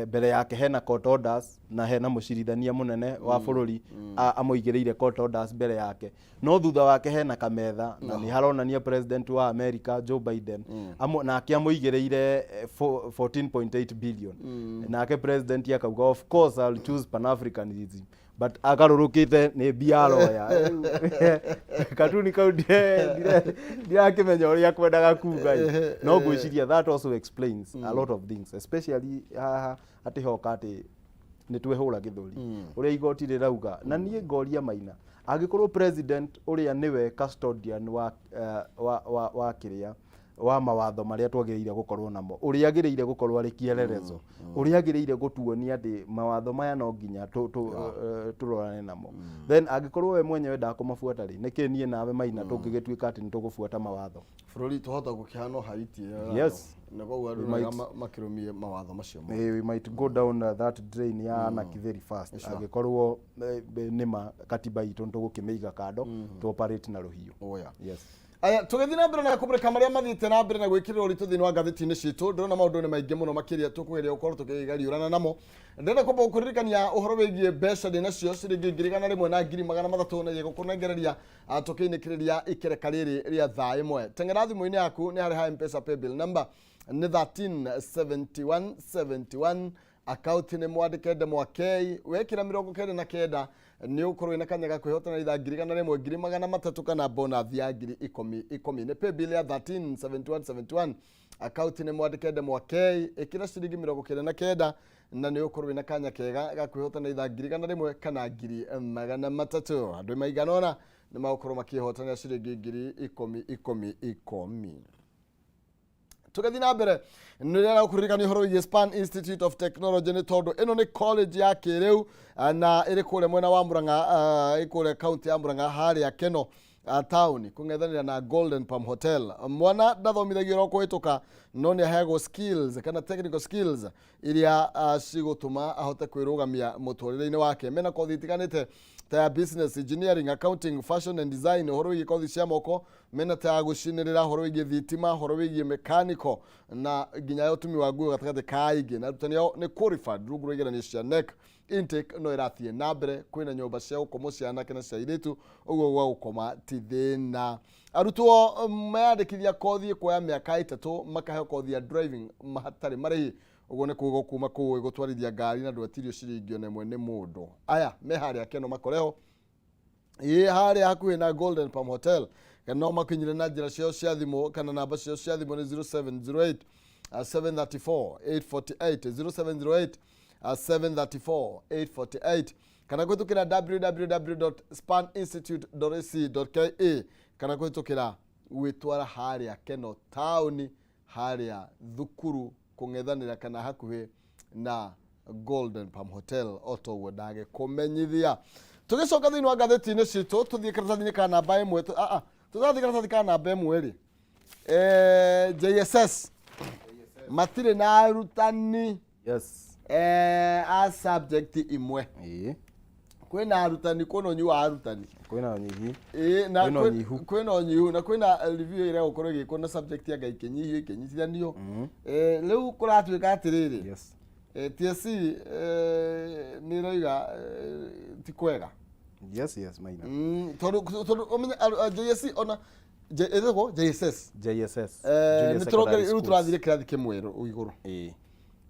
mbere yake hena court orders na hena mũcirithania mũnene wa bũrũri amũigĩrĩire court orders mbere yake, no thutha wake hena kametha na nĩ haronania president wa America Joe Biden nake amũigĩrĩire 14.8 billion, nake president akauga, "Of course I'll choose Pan-Africanism," but agarũrũkĩte nĩ mbia aroya. Katuni kau ndirakĩmenya ũrĩa kwendaga kuga ĩ. No ngwĩciria that also explains a lot of things, especially haha atĩ hoka atĩ nĩ twehũra gĩthũri ũrĩa igoti rĩrauga. Na niĩ ngoria, Maina, angĩkorwo president ũrĩa nĩwe custodian wa kĩrĩa Wa mawatho marĩa twagĩrĩire gũkorwo namo, ũrĩa agĩrĩire gũkorwo arĩ kĩelelezo, ũrĩa agĩrĩire gũtuonia atĩ mawatho maya no nginya tũrorane namo. Then angĩkorwo we mwenyewe ndakũmabuata rĩ, nĩkĩ niĩ nawe, Maina, tũngĩgĩtuĩka atĩ nĩ tũgũbuata mawatho? Bũrũri tũhota gũkĩhana Haiti ĩyo. Na koguo andũ nĩ wega makĩrũmie mawatho macio mothe. We might go down that drain ya anarchy very fast angĩkorwo nĩma katiba itũ nĩtũgũkĩmĩiga kando tu operate na rũhiũ. Oya. Yes. Aya, tũgĩthiĩ na mbere na kũmũrĩka marĩa mathiĩte na mbere na gwĩkĩrĩra ũritũ thĩinĩ wa ngathĩti-inĩ citũ, ndĩrona maũndũ nĩ maingĩ mũno makĩria tũkũgeria gũkorwo tũkĩgariũrana namo. Ndĩrenda kwamba gũkũririkania ũhoro wĩgiĩ mbeca ndĩ nacio ciringi 103,300 na igũkũnengereria tũkĩinĩkĩrĩria ikereka rĩrĩ rĩa thaa 1. Teng'era thimũ-inĩ yaku nĩ harĩ ha M-Pesa paybill number nĩ 137171, akaunti nĩ mwandĩke ndemwa K, wekĩra 99 nĩ ũgũkorwo wĩna kanya ga kwĩhotana itha 100,000, 300,000 kana bonus ya 10,000 10,000. Nĩ paybill ya 137171, akaunti nĩ mwandĩke ndemwa K, ĩkĩra ciringi 99 na nĩ ũgũkorwo wĩna kanya kega ga kwĩhotana itha 100,000 kana 300,000. Andũ maigana ũna nĩ magũkorwo makĩhotanĩra ciringi 10,000 10,000 10. Tũgathiĩ na mbere nĩ gũkũririkania ũhoro wĩgiĩ Span Institute of Technology, nĩ tondũ ĩno nĩ college ya kĩrĩu na ĩrĩ kũrĩa mwena wa Murang'a, ĩ kũrĩa kaunti ya Murang'a harĩa Keno town kũng'ethanĩra na Golden Palm Hotel. Mwana ndathomithagio oro kũhĩtũka, no nĩ aheagwo skills kana technical skills iria cigũtũma ahote kwĩrũgamia mũtũrĩre-inĩ wake. Mena kothi itiganĩte ta ya business, engineering, accounting, fashion and design, ũhoro wĩgiĩ kothi cia moko, mena ta ya gũcinĩrĩra, ũhoro wĩgiĩ thitima, ũhoro wĩgiĩ mechanical na nginya ya ũtumi wa nguo gatagatĩ ka ingĩ, na arutani ao nĩ qualified rungu rwa igeranio cia KNEC. Intake no ĩrathiĩ na mbere. Kwĩna nyũmba cia gũkomwo cia anake na cia airĩtu, ũguo gwa gũkoma ti thĩna. Arutwo meyandĩkithia kothi ĩkuoya mĩaka 3 makaheo kothi ya driving mahatarĩ marĩhi, ũguo nĩ kuga kuma kũu gũtwarithia ngari na ndwetirio ciringi ona ĩmwe nĩ mũndũ. Aya me harĩa Keno makoreho ĩ harĩa hakuhĩ na Golden Palm Hotel, kana no makinyire na njĩra ciao cia thimũ kana namba ciao cia thimũ nĩ 0708 734 848, 0708 734 848, kana kũhĩtũkĩra www.spaninstitute.ac.ke, kana kũhĩtũkĩra gwĩtwara harĩa Keno taũni harĩa thukuru kũng'ethanĩra kana hakuhĩ na Golden Palm Hotel o toguo ndagĩkũmenyithia. Tũgĩcoka thĩinĩ wa ngathĩti-inĩ citũ, tũthiĩ karatathi-inĩ ka namba 1. Tũtathiĩ karatathi ka namba 1 rĩ, JSS matirĩ na arutani a subject imwe. Kwĩna arutani, kwĩna ũnyihu wa arutani. Kwĩna ũnyihi. Ĩĩ, na Kwĩna ũnyihu. Kwĩna ũnyihu na kwĩna review ĩrĩa gũkorwo ĩgĩkwo na subject ya Ngai ikĩnyihio ikĩnyitithanio. Rĩu kũratuĩka atĩrĩrĩ, TSC nĩ ĩroiga ti kwega. Yes, Maina. Tondũ ũmenye JSC ona ĩtagwo JSS. JSS. Nĩ Junior Secondary rĩu Schools. tũrathire kĩrathi kĩmwe igũrũ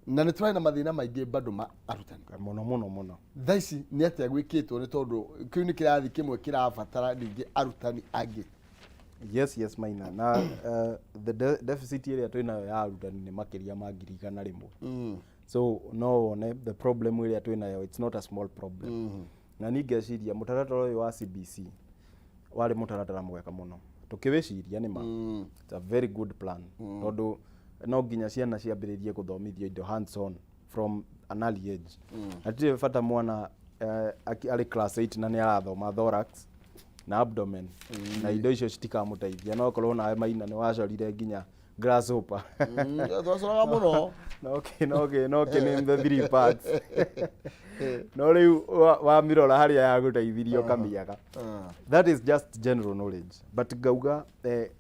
na nĩ tũrarĩ na mathĩna maingĩ bado ma arutani. Mũno mũno mũno. Thaa ici nĩ atĩa gwĩkĩtwo, nĩ tondũ kĩu nĩ kĩrathi kĩmwe kĩrabatara ningĩ arutani angĩ? Yes, Maina, na the deficit ĩrĩa twĩnayo ya arutani nĩ makĩria ma 100,000. So no wone the problem ĩrĩa twĩnayo, it's not a small problem. Na niĩ ngeciria mũtaratara ũyũ wa CBC warĩ mũtaratara mwega mũno tũkĩwĩciria nĩ ma. It's a very good plan, tondũ no nginya ciana ciambĩrĩrie gũthomithio indo hands on from an early age. Hatirĩ bata mwana arĩ class 8 na nĩ arathoma thorax na abdomen na indo icio citikamũteithia. No korwo nawe, Maina, nĩ wacorire nginya grasshopper. Twacoraga mũno. No kĩ name the three parts, no rĩu wamĩrora harĩa yagũteithirie ũkamĩaga. That is just general knowledge, but ngauga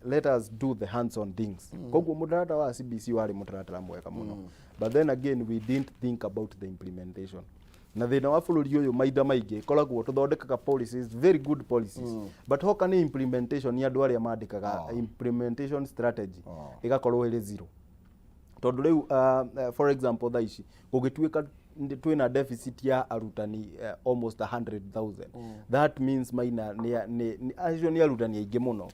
let us do the hands on things. Koguo mũtaratara wa CBC warĩ mũtaratara mwega mũno, but then again we didn't think about the implementation. Na thĩna wa bũrũri ũyũ mahinda maingĩ ĩkoragwo tũthondekaga policies, very good policies, but hoka nĩ implementation, nĩ andũ arĩa mandĩkaga implementation strategy ĩgakorwo ĩrĩ zero. Tondũ rĩu for example, thaa ici gũgĩtuĩka twĩna deficit ya arutani almost 100,000. That means, Maina, nĩ acio nĩ arutani aingĩ mũno.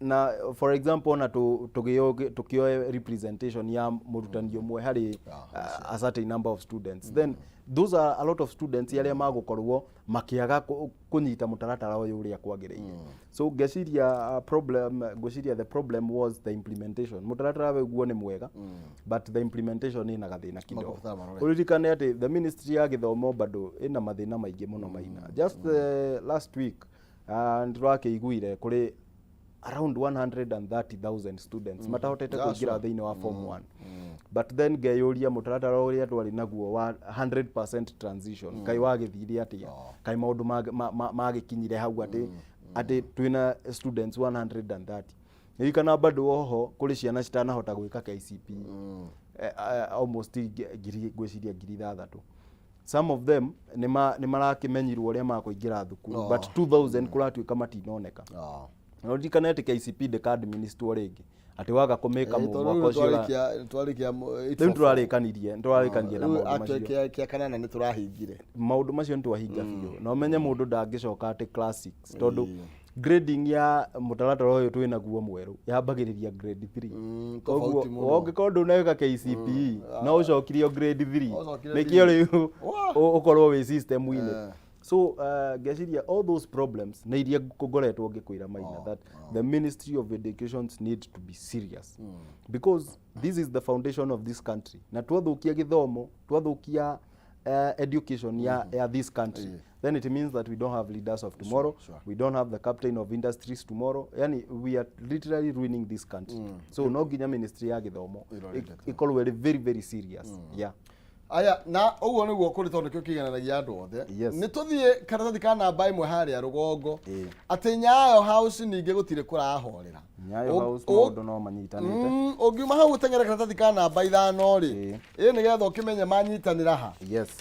Na for example ona tũkĩoe representation ya mũrutani ũmwe harĩ a certain number of students, then those are a lot of students arĩa magũkorwo makĩaga kũnyita mũtaratara ũyũ ũrĩa kwagĩrĩire. So ngeciria problem, ngwĩciria the problem was the implementation. Mũtaratara wĩguo nĩ mwega, but the implementation ĩna gathĩna kidogo. Makũbatara marore. Ũririkane atĩ the ministry ya gĩthomo bado ĩna mathĩna maingĩ mũno maina. Just last week nĩtũrakĩiguire kũrĩ around 130,000 students matahotete kũingĩra thĩinĩ wa form 1, but then ngeyũria mũtaratara ũrĩa twarĩ naguo wa 100% transition kaĩ wagĩthire atĩa? Kaĩ maũndũ magĩkinyire hau atĩ twĩna students 130? Ririkana bado oho kũrĩ ciana citanahota gwĩka KCPE, almost ngiri, ngwĩciria 6,000. Some of them nĩ marakĩmenyirwo ũrĩa makũingĩra thukuru, but 2000 kũratuĩka matinoneka. Na ũririkane atĩ KCPE ndĩka-administrwo rĩngĩ, atĩ waga kũmĩka Tondũ mwaka rĩu ũcio twarĩkia rĩu nĩtũrarĩkanirie na Rĩu maũndũ macio. actually kĩa kanana nĩ tũrahingire. Maũndũ macio nĩ twahinga biũ, na ũmenye mũndũ ndangĩcoka atĩ class 6, tondũ grading ya mũtaratara ũyũ twĩ naguo mwerũ yambagĩrĩria grade 3. Koguo Tofauti mũno. ũngĩkorwo ndũneka KCPE no ũcokirio grade 3. Ũcokire Nĩkĩo three. rĩu Wah! ũkorwo wĩ system-inĩ. So ngeciria all those problems nĩ iria ngoretwo ngĩkwĩra maina, that the Ministry of Education need to be serious, because this is the foundation of this country, na twathukia gĩthomo, twathukia education ya this country, then it means that we don't have leaders of tomorrow. We don't have the captain of industries tomorrow. Yani we are literally ruining this country. So no nginya ministry ya gĩthomo Ĩrorete. ĩkorwo ĩrĩ very very serious, yeah. Aya, na ũguo nĩguo kũrĩ, tondũ nĩkĩo kĩigananagia andũ othe. Nĩ tũthiĩ karatathi ka namba 1 harĩa rũgongo, atĩ Nyayo House ningĩ gũtirĩ kũrahorera. Nyayo House maũndũ no manyitanĩte. Ũngiuma hau ũteng'ere karatathi ka namba 5 rĩ, ĩ nĩgetha ũkĩmenye manyitanĩra ha.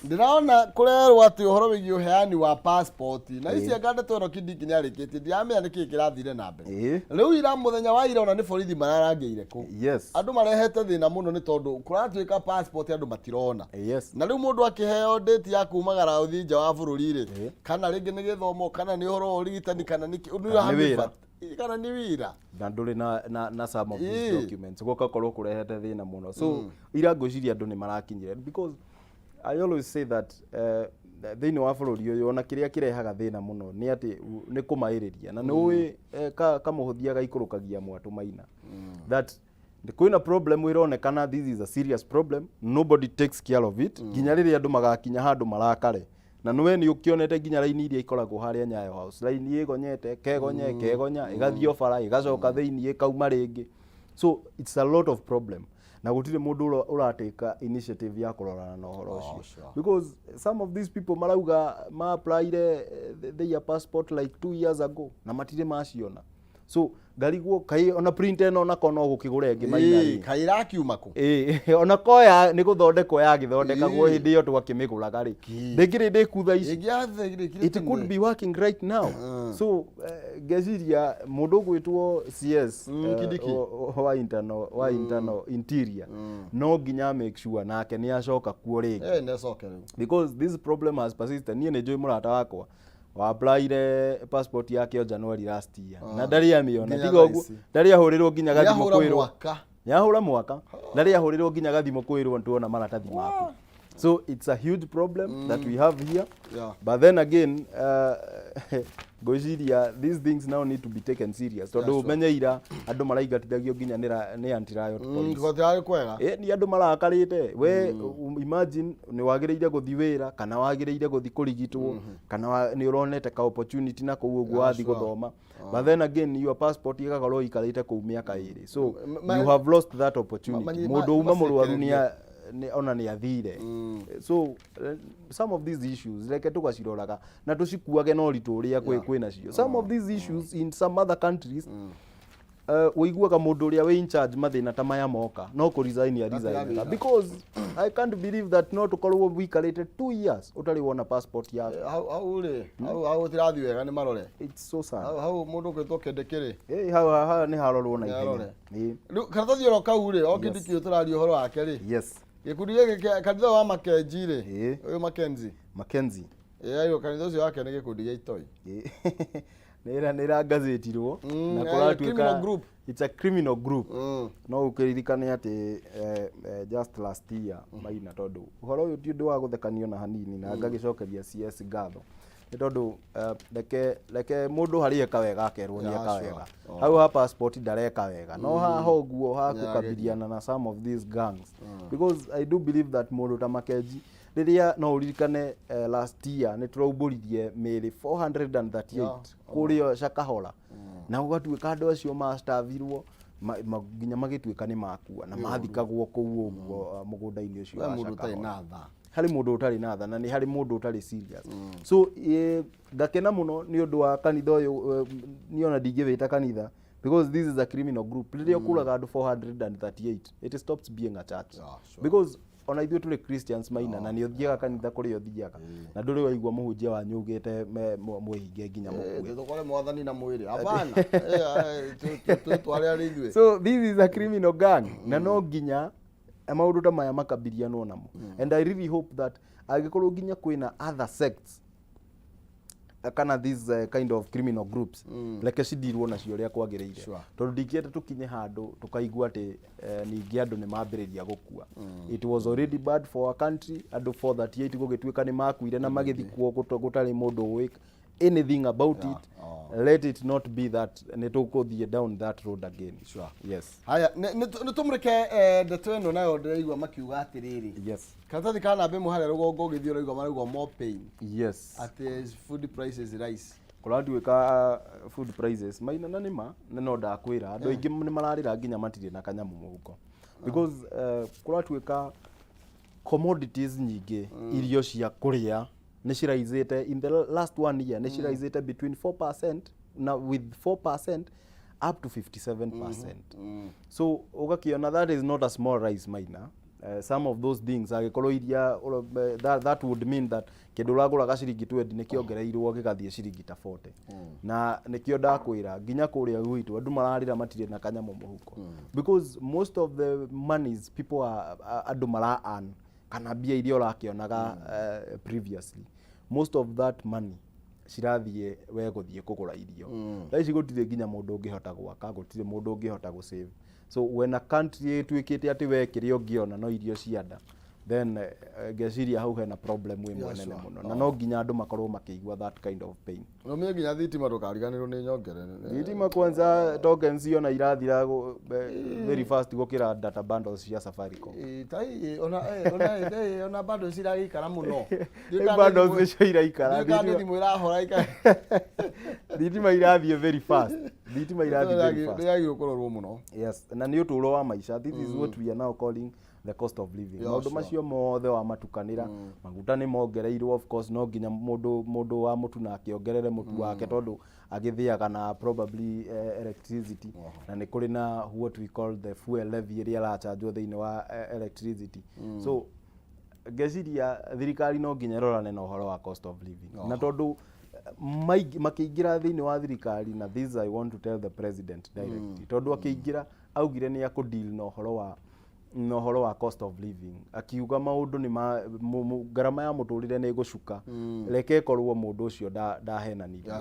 Ndĩrona kũrerwo atĩ ũhoro wĩgiĩ ũheani wa passport na ici anga ndeto ĩno Kindiki nĩarĩkĩtie, ndiramenya nĩkĩĩ kĩrathire na mbere. Rĩu ira, mũthenya wa ira, ona nĩ borithi mararangĩire kũu. Andũ marehete thĩna mũno nĩ tondũ kũratuĩka passport andũ matirona. Na rĩu mũndũ akĩheo date ya kumagara ũthiĩ nja wa bũrũri rĩ, kana rĩngĩ nĩ gĩthomo, kana nĩ ũhoro wa ũrigitani, kana nĩ kĩ- Kana nĩ wĩra. Kana nĩ wĩra. Na ndũrĩ na some of these documents, gũgakorwo kũrehete thĩna mũno. So ira ngwĩciria andũ nĩ marakinyire, because I always say that thĩinĩ wa bũrũri ũyũ ona kĩrĩa kĩrehaga thĩna mũno nĩ atĩ nĩ kũmaĩrĩria, na nĩ ũĩ kamũhũthia gaikũrũkagia mwatũ maina, that kwĩna problem ĩronekana, this is a serious problem, nobody takes care of it nginya rĩrĩa andũ magakinya handũ marakare. Na nĩwe nĩ ũkĩonete nginya raini iria ikoragwo harĩa Nyayo House, raini ĩgonyete kegonye kegonya, ĩgathiĩ o bara, ĩgacoka thĩiniĩ, ĩkauma rĩngĩ. So it's a lot of problem, na gũtirĩ mũndũ ũratake initiative ya kũrorana na ũhoro ũcio, because some of these people marauga ma-applyire their passport like 2 years ago na matirĩ maciona. So ngarigwo kai ona print ĩno onako no gũkĩgũra ĩngĩ maina Ĩĩ, rĩ. Kaĩ ĩrakiuma kũ? Ĩĩ, ona koya nĩ gũthondekwo yagĩthondekagwo hĩndĩ ĩyo twakĩmĩgũraga rĩ, ndĩngĩrĩ ndĩku thaa ici. Ĩngĩathĩrĩkire. It could be working right now. So ngeciria mũndũ ũgwĩtwo CS Kindiki. wa internal interior no nginya make sure nake nĩ acoka kuo rĩngĩ, Eh, nĩacoke rĩu. because this problem has persisted. Niĩ nĩ njũĩ mũrata wakwa wa applyire passport yake o January last year na ndarĩ amĩona. Nginya Tiga thaa ũguo ici. ndarĩ ahũrĩrwo nginya gathimũ Nĩahũra kwĩrwo mwaka. Nĩahũra mwaka, ndarĩ ahũrĩrwo nginya gathimũ kwĩrwo nĩtuona maratathi maku. So it's a huge problem that we have here. But then again, ngwĩciria these things now need to be taken serious, tondũ ũmenye ira andũ maraingatithagio nginya nĩ anti riot police. Gũtirarĩ kwega. Ĩ, nĩ andũ marakarĩte. We imagine nĩ wagĩrĩire gũthiĩ wĩra, kana wagĩrĩire gũthiĩ kũrigitwo, kana nĩ ũronete ka opportunity na kũu ũguo wathiĩ gũthoma, but then again your passport ĩgakorwo ĩikarĩte kũu mĩaka 2, so you have lost that opportunity. Mũndũ uma mũrwaru ona nĩ athire. So some of these issues reke tũgaciroraga na tũcikuage na ũritũ ũrĩa kwĩ nacio. Some of these issues in some other countries, ũiguaga mũndũ ũrĩa wĩ in charge mathĩna ta maya moka no kũ resign ya resign, because I can't believe that no tũkorwo wikarĩte 2 years ũtarĩ wona passport yaku. Eh, hau rĩ, hau gũtirathiĩ wega, nĩ marore. It's so sad. Hau mũndũ ũgwĩtwo Kindiki rĩ. Ĩ, hau nĩ harorwo na Nĩ ihenya. harore. Rĩu karatathi oro kau rĩ, o Kindiki ũyũ tũraria ũhoro wake rĩ, gĩkundi gĩkĩ kĩa kanitha wa Makenji rĩ, ũyũ Mackenzie. Mackenzie. Ĩ, kanitha ũcio wake nĩ gĩkundi gĩa itoi. Ĩ. Nĩ ĩrangazĩtirwo na eh, criminal kũratuĩka group. it's a criminal group. No ũkĩririkane atĩ just last year Maina, tondũ ũhoro ũyũ ti ũndũ wa gũthekanio na hanini, na ngagĩcokeria CS ngatho nĩ tondũ reke mũndũ harĩa eka wega akerwo nĩ Yeah, eka sure. wega. Hau ha passport ndareka wega, no haha ũguo ha Nĩarageria. kũkabiliana na some of these gangs, because I do believe that mũndũ ta Makenji rĩrĩa no ũririkane last year nĩ tũraumbũririe mĩĩrĩ 438 kũrĩa Shakahola, na gũgatuĩka andũ acio mastavirwo nginya magĩtuĩka nĩ makua na mathikagwo kũu ũguo mũgũnda-inĩ ũcio We wa mũndũ ũtarĩ Shakahola. na tha. Harĩ mũndũ ũtarĩ na tha na nĩ harĩ mũndũ ũtarĩ serious. So ngakena mũno nĩ ũndũ wa kanitha ũyũ. Niĩ ona ndingĩwĩta kanitha because this is a criminal group. Rĩrĩa ũkũraga andũ 438, it stops being a church. Yeah, sure. Because ona ithuĩ tũrĩ Christians, Maina, na nĩ ũthiaga kanitha kũrĩa ũthiaga na ndũrĩ waigua mũhunjia wanyu augĩte mwĩhinge nginya mũkue. Tũkore mwathani na mwĩrĩ hapana. Twĩtware arĩ ithuĩ. So this is a criminal gang na no nginya maũndũ ta maya makabirianwo namo, and I really hope that angĩkorwo nginya kwĩna other sects kana these kind of criminal groups, reke cidirwo nacio ũrĩa kwagĩrĩire. Tondũ ndingĩenda tũkinye handũ tũkaigua atĩ ningĩ andũ nĩ mambĩrĩria gũkua. It was already bad for our country, andũ 438 gũgĩtuĩka nĩ makuire na magĩthikwo gũtarĩ mũndũ ũĩ anything about it. Let it not be that nĩ tũkũthiĩ down that road again. Yes. Haya, nĩ tũmũrĩke ndeto ĩno nayo ndĩraigua makiuga atĩrĩrĩ, karatathi ka namba ĩmwe harĩa rũgongo ũgĩthiĩ ũraigua maraigua more pain atĩ food prices rise. Kũratuĩka food prices, Maina, na nĩma na no ndakwĩra andũ aingĩ nĩ mararĩra nginya matirĩ na kanyamũ mũhuko because kũratuĩka commodities nyingĩ, irio cia kũrĩa nĩ ciraizĩte in the last one year, nĩ ciraizĩte between 4% na with 4% up to 57%. So ũgakĩona that is not a small rise, Maina. Some of those things angĩkorwo iria that would mean that kĩndũ ũragũraga ciringi 20 nĩ kĩongereirwo gĩgathiĩ ciringi ta 40. Na nĩkĩo ndakwĩra nginya kũrĩa gwitũ andũ mararĩra matirĩ na kanyamũ mũhuko because most of the monies people are, andũ mara earn kana mbia iria ũrakĩonaga previously, most of that money cirathiĩ we gũthiĩ kũgũra irio. Thaa ici gũtirĩ nginya mũndũ ũngĩhota gwaka, gũtirĩ mũndũ ũngĩhota gũ save. So when a country ĩtuĩkĩte atĩ we kĩrĩa ũngĩona no irio cia nda, then ngeciria hau hena problem ĩmwe nene mũno na no nginya andũ makorwo makĩigua that kind of pain. Rũmie nginya thitima, ndũkariganĩrwo nĩ nyongerere. Thitima kwanza, tokens ona irathira very fast gũkĩra data bundles cia Safaricom. Ĩ, tai ona ona ona bado ciragĩikara mũno. Rĩu bundles nĩcio iraikara. Ndiũĩ kana nĩ thimũ ĩrahora Thitima irathiĩ very fast, thitima irathiĩ very fast. Nĩ yagĩrĩirwo kũrorwo mũno. Yes, na nĩ ũtũũro wa maica. This is what we are now calling the cost of living. Maũndũ macio mothe wamatukanĩra, maguta nĩ mongereirwo. Of course no nginya mũndũ wa mũtu nake ongerere mũtu wake tondũ agĩthĩaga na probably electricity, na nĩ kũrĩ na what we call the fuel levy ĩrĩa ĩrachanjwo thĩinĩ wa electricity. So ngeciria thirikari no nginya ĩrorane na ũhoro wa cost of living, na tondũ makĩingĩra thĩinĩ wa thirikari, na this I want to tell the president directly, tondũ akĩingĩra augire nĩ akũdeal na ũhoro wa cost of living, akiuga maũndũ nĩ ma ngarama ya mũtũrĩre nĩ ĩgũcuka. Reke ĩkorwo mũndũ ũcio ndahenanirie.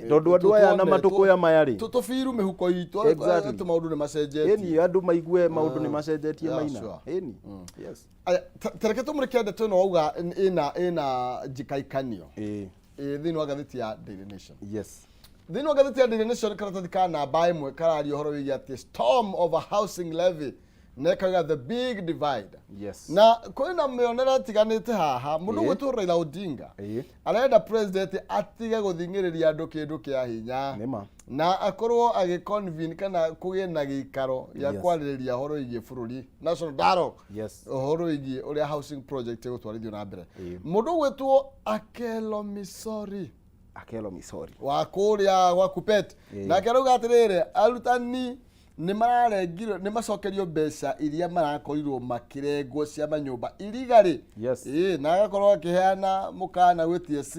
Tondũ andũ aya na matũkũya maya rĩ, Tũbiru mĩhuko itũ atĩ maũndũ nĩ macenjetie. Ĩni, andũ maigue maũndũ nĩ macenjetie. Maina. Ĩni, yes. Aya, tareke tũmũrĩke ndeto ĩno wauga ĩna njikaikanio. Ĩ, thĩinĩ wa ngathĩti ya Daily Nation. Thĩinĩ wa ngathĩti ya Daily Nation, karatathi ka namba 1 kararia ũhoro wĩgiĩ atĩ storm of a housing levy na ĩkauga the big divide. Na kwĩna mĩonere ĩtiganĩte haha. Mũndũ ũgwĩtwo Raila Odinga arenda president atige gũthing'ĩrĩria andũ kĩndũ kĩa hinya Nĩma. Na akorwo agĩconvene kana kũgĩe na gĩikaro gĩa kwarĩrĩria ũhoro wĩgiĩ bũrũri, national dialogue, ũhoro wĩgiĩ ũrĩa housing project ĩgũtwarithio na mbere. Mũndũ ũgwĩtwo Akelo Misori Akelo Misori wa kũrĩa gwa Kupet nake arauga atĩrĩrĩ, arutani nĩ mararengirwo, nĩ macokerio mbeca iria marakorirwo makĩrengwo cia manyũmba irigarĩ. Ĩĩ, na agakorwo akĩheana mũkana gwĩ TSC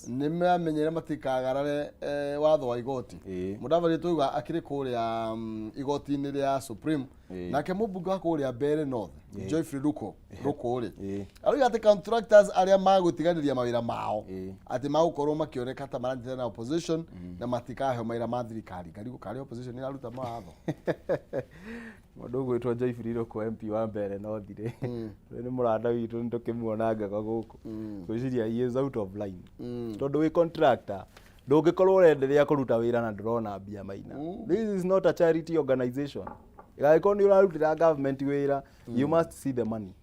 nĩ mamenyere matikagarare watho wa igoti. Mũdavadi tũiga akĩrĩ kũrĩa igoti-inĩ rĩa Supreme. Nake mũmbunge wa kũrĩa Mbeere North, Geoffrey Ruko Ruko rĩ, arauga atĩ contractors arĩa magũtiganĩria mawĩra mao atĩ magũkorwo makĩoneka ta maranyitanĩra na opposition na matikaheo mawĩra ma thirikari. Ngarigwo karĩ opposition ĩraruta mawatho. Mũndũ ũgwĩtwo Joyfrey Ruko, MP wa Mbeere North rĩ, ũyũ nĩ mũrata witũ, nĩ tũkĩmuona ngego gũkũ. Ngwĩciria he is out of line. Tondũ wĩ contractor, ndũngĩkorwo ũrenderea kũruta wĩra na ndũrona mbia, Maina. This is not a charity organization. Angĩkorwo nĩ ũrarutĩra government wĩra, you must see the money.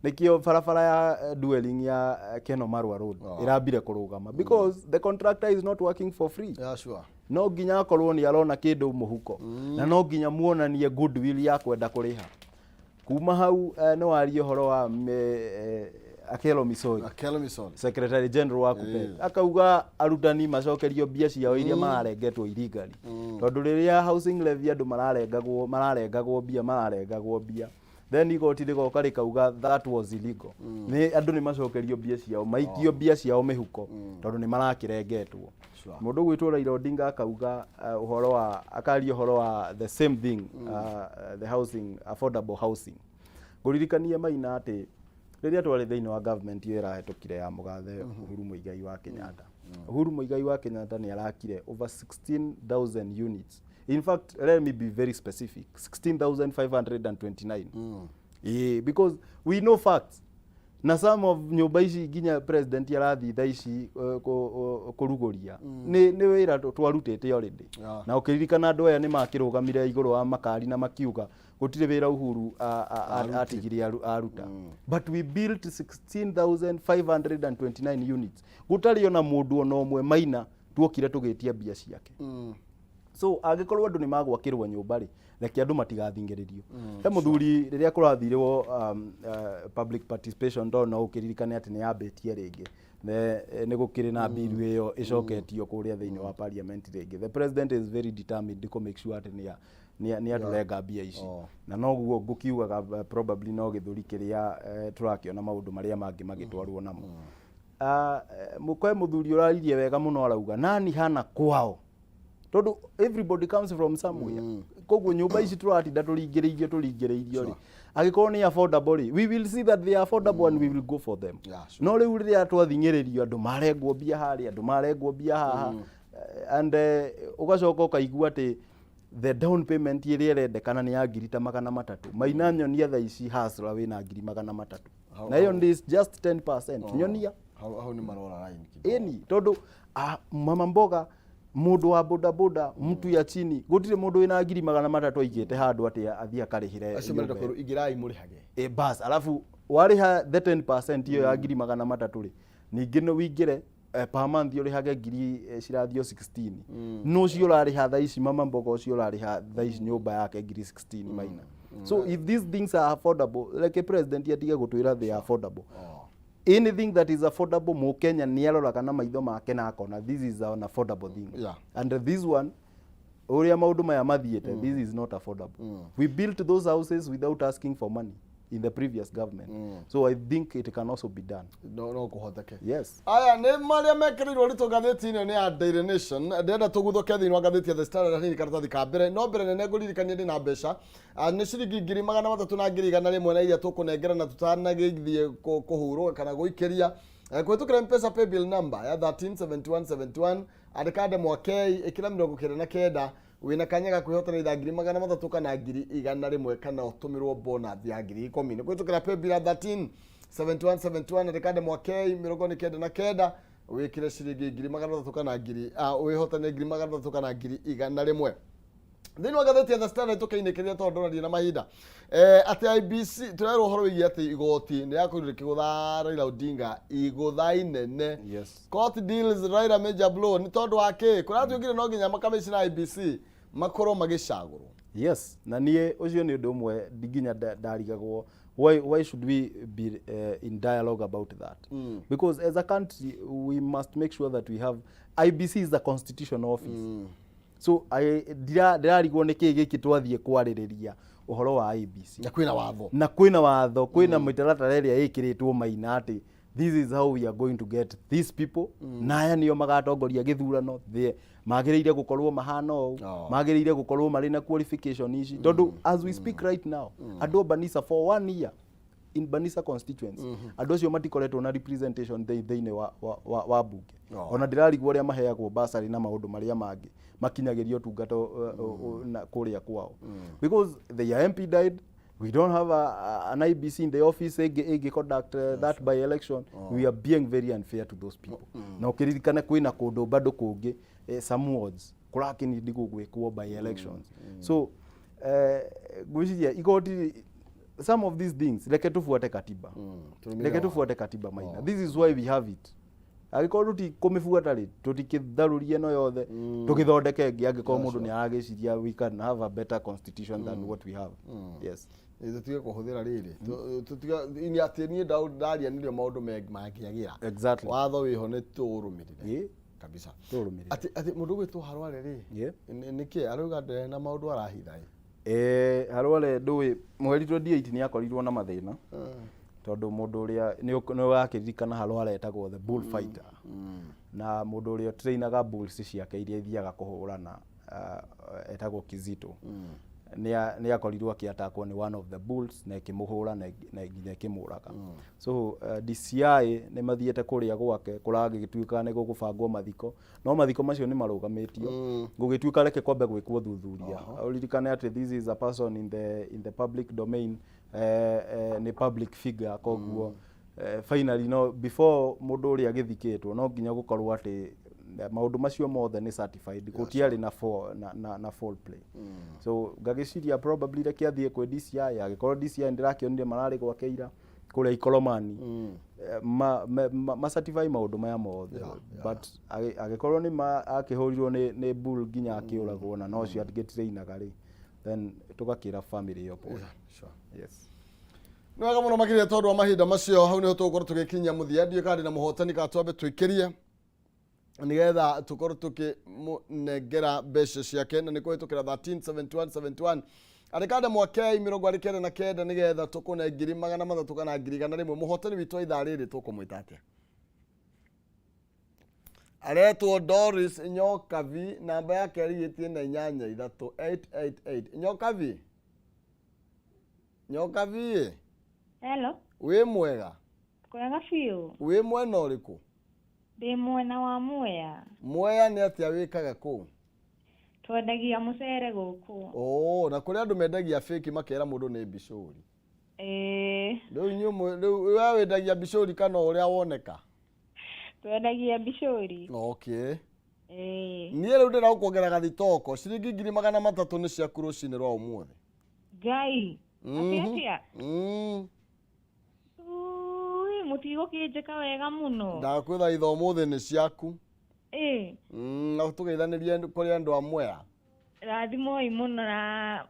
Nĩkĩo barabara ya dualling ya Keno Marwa Road ĩrambire kũrũgama, because the contractor is not working for free. No nginya akorwo nĩ arona kĩndũ mũhuko na no nginya muonanie goodwill ya kwenda kũrĩha. Kuma hau nĩ waria ũhoro wa Akelo Misori. Akelo Misori. Secretary General wa KUPPET akauga arutani macokerio mbia ciao iria mararengetwo illegally, tondũ rĩrĩa housing levy andũ mararengagwo mbia, mararengagwo mbia, then igoti rĩgoka rĩkauga that was illegal. Nĩ andũ nĩ macokerio mbia ciao, maikio mbia ciao mĩhuko, tondũ nĩ marakĩrengetwo. Mũndũ ũgwĩtwo Raila Odinga akauga ũhoro wa, akaria ũhoro wa the same thing, the housing, affordable housing. Ngũririkanie, Maina, atĩ rĩrĩa twarĩ thĩinĩ wa government ĩyo ĩrahĩtũkire ya mũgathe Uhuru Muigai wa Kenyatta, Uhuru Muigai wa Kenyatta nĩ arakire over 16,000 units. In fact, let me be very specific, 16,529. Ĩĩ, because we know facts, na some of nyũmba ici nginya president arathiĩ thaa ici kũrugũria nĩ wĩra twarutĩte already. Na ũkĩririkana andũ aya nĩ makĩrũgamire igũrũ wa makari na makiuga gũtirĩ wĩra Uhuru atigire aruta. But we built 16,529 units gũtarĩ ona mũndũ ona ũmwe, Maina, tuokire tũgĩtia mbia ciake. So angĩkorwo andũ nĩ magwakĩrwo nyũmba rĩ, reke andũ matigathingĩrĩrio. He mũthuri rĩrĩa kũrathirwo public participation, tondũ no ũkĩririkane atĩ nĩ yambĩtie rĩngĩ, nĩ gũkĩrĩ na bill ĩyo ĩcoketio kũrĩa thĩinĩ wa parliament rĩngĩ. The president is very determined kũ make sure atĩ nĩ atũrenga mbia ici. Na noguo ngũkiugaga, probably no gĩthũri kĩrĩa tũrakĩona maũndũ marĩa mangĩ magĩtwarwo namo. Mũkwe mũthuri ũraririe wega mũno, arauga nani hana kwao, tondũ everybody comes from somewhere. Koguo nyũmba ici tũratinda tũringĩrĩirio rĩ, angĩkorwo nĩ affordable rĩ, we will see that they are affordable and we will go for them. No rĩu rĩrĩa twathing'ĩrĩrio andũ marengwo mbia harĩa, andũ marengwo mbia haha, and ũgacoka ũkaigua atĩ the down payment ĩrĩa ĩrendekana nĩ ya ngiri ta 300. Maina, nyonia thaa ici hustler wĩna ngiri 300. Na ĩyo nĩ just 10%, nyonia. Hau nĩ marora line kidogo. Ĩni, tondũ mama mboga, mũndũ wa bodaboda, mtu ya chini, gũtirĩ mũndũ wĩna ngiri 300 aigĩte handũ atĩ athiĩ akarĩhĩre Acio marenda nyũmba. Kwĩrwo ingĩrai mũrĩhage. E, bas, alafu warĩha the 10% ĩyo ya ngiri 300 rĩ, ningĩ nĩ wĩingĩre per month ũrĩhage ngiri cirathio 16. No ũcio ũrarĩha thaa ici, mama mboga ũcio ũrarĩha thaa ici nyũmba yake ngiri 16, Maina. So if these things are affordable, reke president atige gũtwĩra they are affordable. Anything that is affordable, Mũkenya nĩ aroraga na maitho make na akona this is an affordable thing. And this one, ũrĩa maũndũ maya mathiĩte, this is not affordable. We built those houses without asking for money in the previous government, so I think it can also be done. No kũhoteke. Yes. Aya nĩ marĩa mekĩrĩirwo ritũ ngathĩti-inĩ nĩ ya Daily Nation. Ndĩrenda tũguthũke thĩinĩ wa ngathĩti ya The Standard hanini, karatathi ka mbere. No mbere nene ngũririkanie ndĩ na mbeca. Nĩ ciringi 300,000 na 100,000 na iria tũkũnengera na tũtanagĩthiĩ kũhurũka kana gũikĩria. Kũhĩtũkĩra M-Pesa paybill number ya 137171, andĩka ndemwa K, ĩkĩra 99, wĩna kanya ga kwĩhotana itha 300,000 kana 100,000 kana ũtũmĩrwo bonus ya 10,000. Nĩ kũhĩtũkĩra paybill ya 137171, andĩka ndemwa K, 99, wĩkĩre ciringi 300,000 kana ngiri wĩhotane 300,000 kana 100,000. Thĩinĩ wa ngathĩti ya The Standard tũkĩinĩkĩria, tondũ ndonania na mahinda atĩ IEBC, tũrerwo ũhoro wĩgiĩ atĩ igoti nĩ rĩakorirwo rĩkĩgũtha Raila Odinga igũtha inene. Court deals Raila major blow. Nĩ tondũ wa kĩ kũratuĩkire no nginya makamishna IEBC makorwo magĩcagũrwo? Yes, na niĩ ũcio nĩ ũndũ ũmwe nginya ndarigagwo why should we be in dialogue about that, because as a country we must make sure that we have, IEBC is a constitutional office. So ndĩrarigwo nĩ kĩĩ gĩkĩ twathiĩ kwarĩrĩria ũhoro wa IEBC. Na kwĩna watho. Na kwĩna watho, kwĩna mĩtaratara ĩrĩa ĩkĩrĩtwo, Maina, atĩ This is how we are going to get these people, na aya nĩo magatongoria gĩthurano, magĩrĩire gũkorwo mahana ũũ, magĩrĩire gũkorwo marĩ na qualification ici, tondũ as we speak right now, andũ a Banisa, for one year in Banisa constituency, andũ acio matikoretwo na representation thĩinĩ wa bunge. Ona ndĩrarigwo ũrĩa maheagwo basarĩ na maũndũ marĩa mangĩ makinyagĩrio ũtungata na kũrĩa kwao, because their MP died. We don't have an IEBC in the office ĩngĩ conduct that by election. We are being very unfair to those people. Na ũkĩririkane kwĩna kũndũ bado kũngĩ, some wards kũrakĩnindi gũgwĩkwo by elections. So ngwĩciria igoti, some of these things, reke tufuate katiba. Tũrũmĩrĩre Reke watho. Tufuate katiba, Maina. This is why we have it. Angĩkorwo tũtikũmĩbuata rĩ, tũtikĩtharũrie ĩno yothe, tũgĩthondeke ĩngĩ, angĩkorwo mũndũ nĩ aragĩciria we can have a better constitution than what we have. Yes. Tũtige kũhũthĩra rĩrĩ, tũtige ini atĩ niĩ ndaria nĩrĩo maũndũ mangĩagĩra. Watho wĩho, nĩ tũũrũmĩrĩre. Kabisa. Tũrũmĩrĩre. Atĩ mũndũ ũgwĩtwo Harware rĩ, nĩkĩ arauga ndere na maũndũ arahitha ĩ? Harware ndũĩ mweri 28 nĩ akorirwo na mathĩna, tondũ mũndũ ũrĩa nĩ ũrakĩririkana Harware etagwo the bull fighter, na mũndũ ũrĩa trainaga bulls ciake iria ithiaga kũhũrana, etagwo Kizito, nĩ akorirwo akĩatakwo nĩ one of the bulls na ĩkĩmũhũra na nginya ĩkĩmũraga. So DCI nĩ mathiĩte kũrĩa gwake, kũragĩtuĩka nĩ gũgũbangwo mathiko, no mathiko macio nĩ marũgamĩtio, gũgĩtuĩka reke kwambe gwĩkwo thuthuria. Ũririkane atĩ this is a person in the public domain, nĩ public figure. Koguo finally, no before mũndũ ũrĩa agĩthikĩtwo, no nginya gũkorwo atĩ maũndũ macio mothe nĩ certified, gũtiarĩ na foul play. So ngagĩciria probably reke athiĩ kwĩ DCI, angĩkorwo DCI ndĩrakĩonire mararĩ gwake ira kũrĩa Ikolomani, ma certify maũndũ maya mothe. But angĩkorwo nĩ ma akĩhũrirwo nĩ bull nginya akĩũragwo, na no cio agĩtrainaga rĩ, then tũgakĩra family ĩyo pole. Yes. Nĩ wega mũno makĩria, tondũ wa mahinda macio, hau nĩho tũgũkorwo tũgĩkinyia mũthia. Ndiũĩ kana ndĩ na mũhotani, kana twambe tũikĩrie nĩgetha tũkorwo tũkĩmũnengera mbeca ciake, na nĩ kũhĩtũkĩra 137171, andĩka mwakei 99, nĩgetha tũkũne 300,000 kana 100,000. Mũhotani witũ wa ithaa rĩrĩ tũkũmwĩta atĩa? Aretwo Doris Nyokavi, namba yake ĩrigĩtie na 83, 888. Nyokavi, Nyokavi. Hello. Wĩ mwega? Kwega biũ. Wĩ mwena ũrĩkũ? Ndĩ mwena wa Mwea. Mwea nĩ atĩa wĩkaga kũu? Twendagia mũcere gũkũ. Oh, na kũrĩ andũ mendagia fake, makera mũndũ nĩ mbicũri. Ĩĩ. Rĩu inyuĩ rĩu we wendagia mbicũri kana ũrĩa woneka? Twendagia mbicũri. Okay. Ĩĩ. Niĩ rĩu ndĩra gũkuongerera gathitoko, ciringi 300,000 nĩ ciaku rũcinĩ rwa ũmũthĩ. Ngai. Atĩ atĩa? Ui, mũtigũkĩnjĩka wega mũno. Ndakwĩthaitha, ũmũthĩ nĩ ciaku. Ĩĩ. Na tũgeithanĩrie kũrĩ andũ a Mwea. Rathimoi mũno na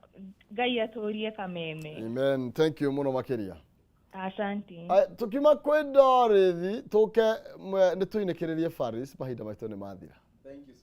Ngai atũrie kameme. Amen, thank you mũno makĩria. Asante. Aya, tukiuma kwĩ Dorothy tũke nĩ tũinĩkĩrĩrie Faris, mahinda maitũ nĩ mathira. Thank you so.